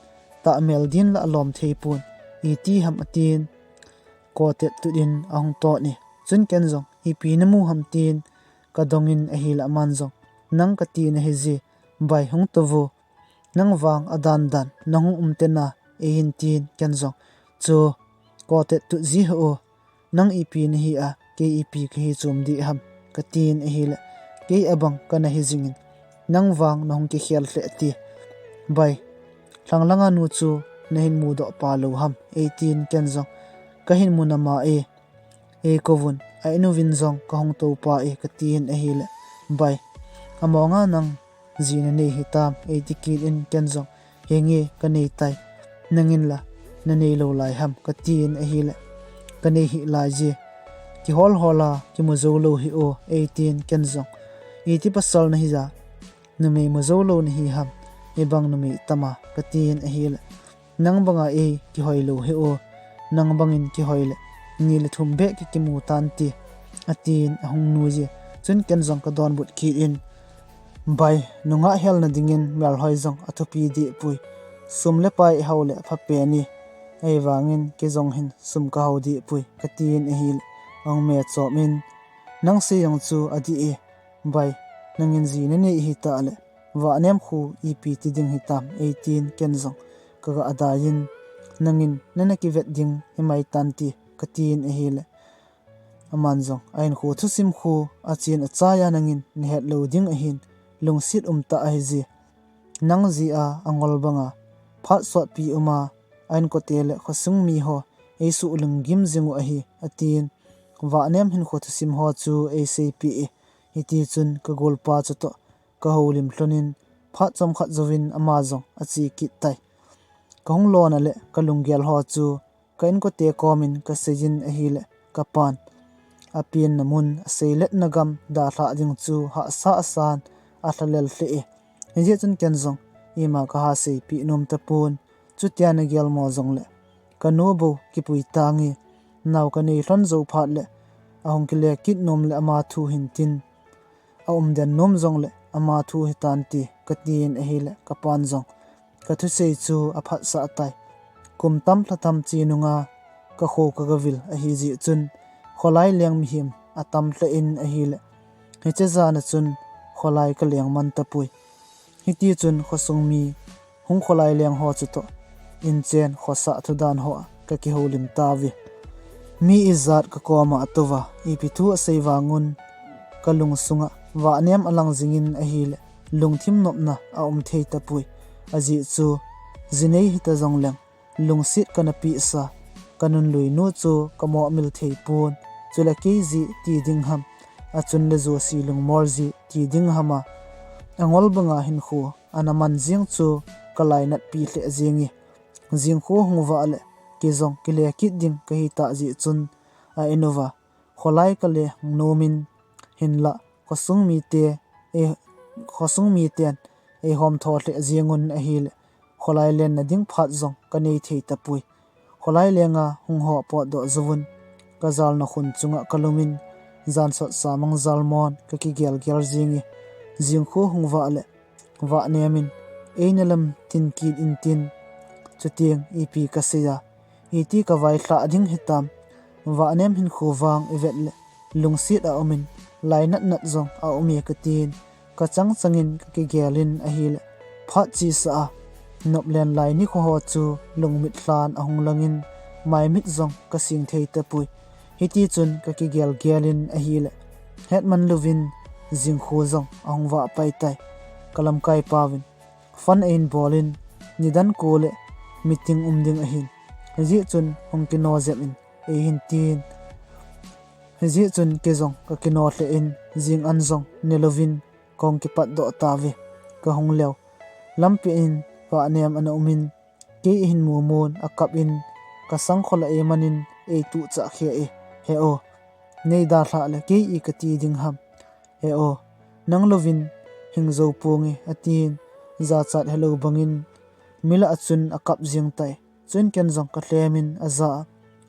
tahmel din la alom thei pon, iti ham? atin, kotet tut in ahung ton e. Chun ken jong, Ipi namu ham? tin kadong in ahile aman jong, Nang kati nahi je, Bai, hung touvo, nang vang adan dan nahung um tena, eihin tin, ken jong, Chu, kotet tut ji hih o, nang ipi nahi a, kei ipi kahi chom ding ham? katin ahile, Kei abang kana hi jingin, nang vang nahung kikhel lheh te. Bai, lhang langa nu chu nahin mudoh pa lou ham? eitin, ken jong, Kahin mu nama e, eikouvun, a inu vin jong kahung tou pa e, katin ahile, Bai, amonga nang ji nanei hitam? eiti kit in, ken jong, Henge, kanei tai, nangin la nanei lou lai ham? katin ahile, Kanei hih lai je, kihol hol a kimu jou lou hih o, eitin, ken jong, Iti pasal nahi a, numei mu jou lou nahi ham? Ibang numei tam a? katin ahile, Nang banga ei kihoi lou hih o, nang bangin kihoi le ni le thum beh kikimu tante, atin ahung nui e. Chun ken jong kadonbut kit in, Bai, nungah helna dingin melhoi jong athupi deh poi, sum le pai ihao le aphapen e, ahivangin kei jong hin sum kahao deh poi, katin ahile, ahung me chom in, Nang sei jong chu adih e, Bai, nangin ji nanei hita le, Vahnem khu ipi ti ding hitam? eitin, ken jong kaga adai in, Nangin nana kivet ding himai tante, katin ahile, aman jong, Ahinkho thusim khu achen achaiya nangin nahet lou ding ahin, lungset umtah ahi je. Nang jeh a angol banga phat sotpi uma, ahinkote le khosung miho eisuh lunggim jing u ahi, atin, Vahnem hinkho thusim ho chu eiseipeh e. Hitichun kagolpa chutoh kahoulim lhon in, Phat chomkhat jouvin ama jong ache kit tai. Kahung lona le kalunggel ho chu ka inkote komin kaseijin ahile kapan apenna mun aseiletna gam dalhah ding chu hahsa asan alhalel lheh e. Hijeh chun ken jong ima kaha seipeh nom tapon. Chutia nagel mo jongle kanu bou kipui tange. Nao kanei lhon jou phat le ahung kile kit nom le ama thu hintin, aumden nom jongle ama thu hitante katin ahile kapan jong kathusei chu aphatsah tai. Kum tam lha tam che nunga kakho kagavil ahijeh chun kholai leng mihem atam lheh in ahile hiche jana chun kholai kaleng man tapoi. Hitichun khosung mi hung kholai leng ho chutoh inchen khosah thudan hoa kakihoulim tauve. Mi ijat kakoma atouva ipi thu asei vangun kalungsunga vahnem alang jingin ahile lungthim nopna aum thei tapoi. Ajeh chu jinei hita jongleng lungset kana pehsa kanunluinu chu kamohmil theipon. Chule kei jeh ti ding ham, achun le jouse lungmol jeh ti ding hama angol banga hinkho ana man jeng chu kalainatpi lheh jenge. Jingkho hung vah le kei jong kile kit ding kahitah jeh chun a-in uva kholai kaleng nomin hinlah khosung mite, khosung miten eihom tho lheh jengun ahile kholai lenna ding phat jong kanei thei tapoi. Kholai lenga hung ho potdoh jouvun kajalna khun chunga kalumin jansot samang jalmon kakigelgel jenge. Jingkho hung vah le vahnemin eina lam tin kit intin, chuteng ipi kasei a iti kavailhah ding hitam. Vahnem hinkho vang ivet le lungset aumin lainatnat jong aume katin kachang changin kakigelin ahile phat chesa a noplen lai nikho ho chu lungmit lhan ahung langin maimit jong kasing thei tapoi. Hitichun kakigelgelin ahile hetman louvin jingkho jong ahung vah pai tai. Kalamkaipauvin phone ahin bolin nidan ko le meeting um ding ahin, hijeh chun hung kino jep in eihin tin. Hijeh chun kei jong kakino lheh in jing an jong nelouvin kahung kipatdoh tauve. Kahung leu lampeh in vahnem ana umin kei ahin mumun akap in kasangkhol a eimanin eituhchah kheh e. He o, nei dalhah le kei i kati ding ham? He o, nang louvin hing jou ponge atin jachat helou bangin milah a chun akap jeng tai. Chuin ken jong kalhemin ajah a,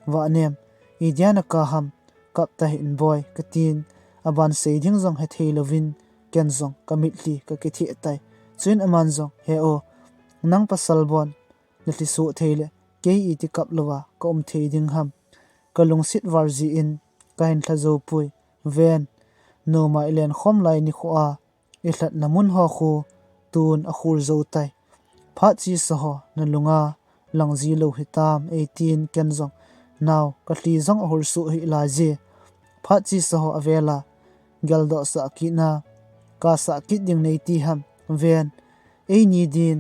Vahnem, idia nakap ham? Kap tahih in boi katin, aban sei ding jong hethei louvin ken jong kamitlhi kakitheh tai. Chuin aman jong, He o, nang pasal bon nalhisoh thei le kei iti kap louva kaum thei ding ham? Kalungset val jeh in kahin lha jou poi. Ven, nomai lenkhom lai nikho a ilhatna mun ho khu tun akhul jou tai. Phat chesa ho nalunga lang ji lou hitam eitin ken jong, Nao, kalhi jong ahul suh hih laije. Phat chesa ho avela geldoh sah kit na, kasah kit ding neiti ham? Ven, eini din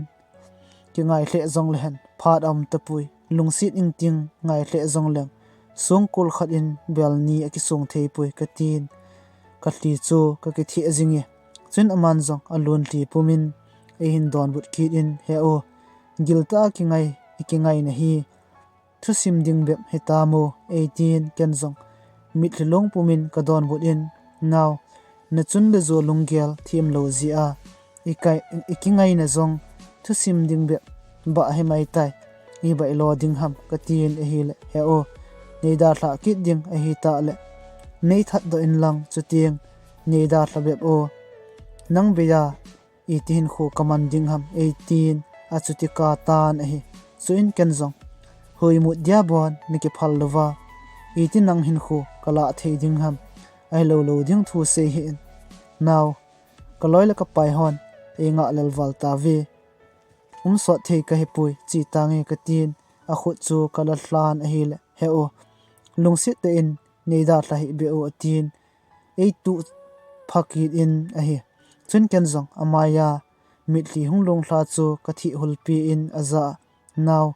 kingai lheh jonglehen phat aum tapoi. Lungset ingting ngai lheh jongleng songkul khat in bel ni akisong theipoi katin kalhi chu kakitheh jinge. Chuin aman jong alunlhi pumin eihin donbut kit in, He o, giltah a kingai, ikingaina hi thusim ding bep hitam o eitin ken jong mitlhi long pumin kadonbut in, Nao, nachun le jo lunggel themlou jeh a ikai, ikingaina jong thusim ding bep bah himai tai. Ibailo ding ham? katin ahile, He o, nei dalhah kit ding ahitah le nei thatdoh inlang chuteng nei dalha bep o. Nang bei a iti hinkho kaman ding ham? eitin achuti katan ahi. Chuin ken jong, Hoimut dia bon nakiphal louva iti nang hinkho kalah thei ding ham? Ahilou lou ding thu sei hih in. Nao, kaloi le kapai hon eingah lel val tauve. Umsot thei kahipoi, che tange katin akhut chu kala lhan ahile, He o, lungset tah in nei dalha hih beh o atin eituh phah kit in ahi. Chuin ken jong amaiya mitlhi hung longlha chu kathih hulpi in ajah a, Nao,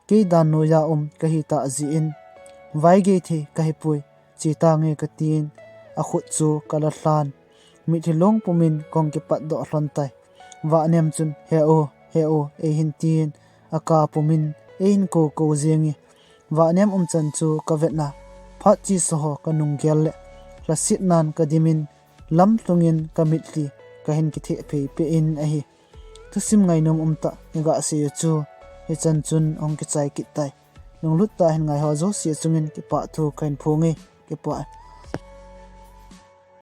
kei dan noiya um kahitah jeh in vaigei thei kahipoi, che tange katin akhut chu kala lhan. Mitlhi long pumin kahung kipatdoh lhon tai. Vahnem chun, "He o, he o," eihin tin, akap pumin, eihin kou kou jenge. Vahnem umchan chu kavetna, phat chesa ho kanung gel le, lhasetnan kadimin, lamlhungin kamitlhi kahin kitheh phei peh in ahi. Thusim ngainom umtah iga sei u chu, hichan chun ahung kichai kit tai. Lunglut tah in ngaiho jouse chungin kipah thu kahin phonge, kipah.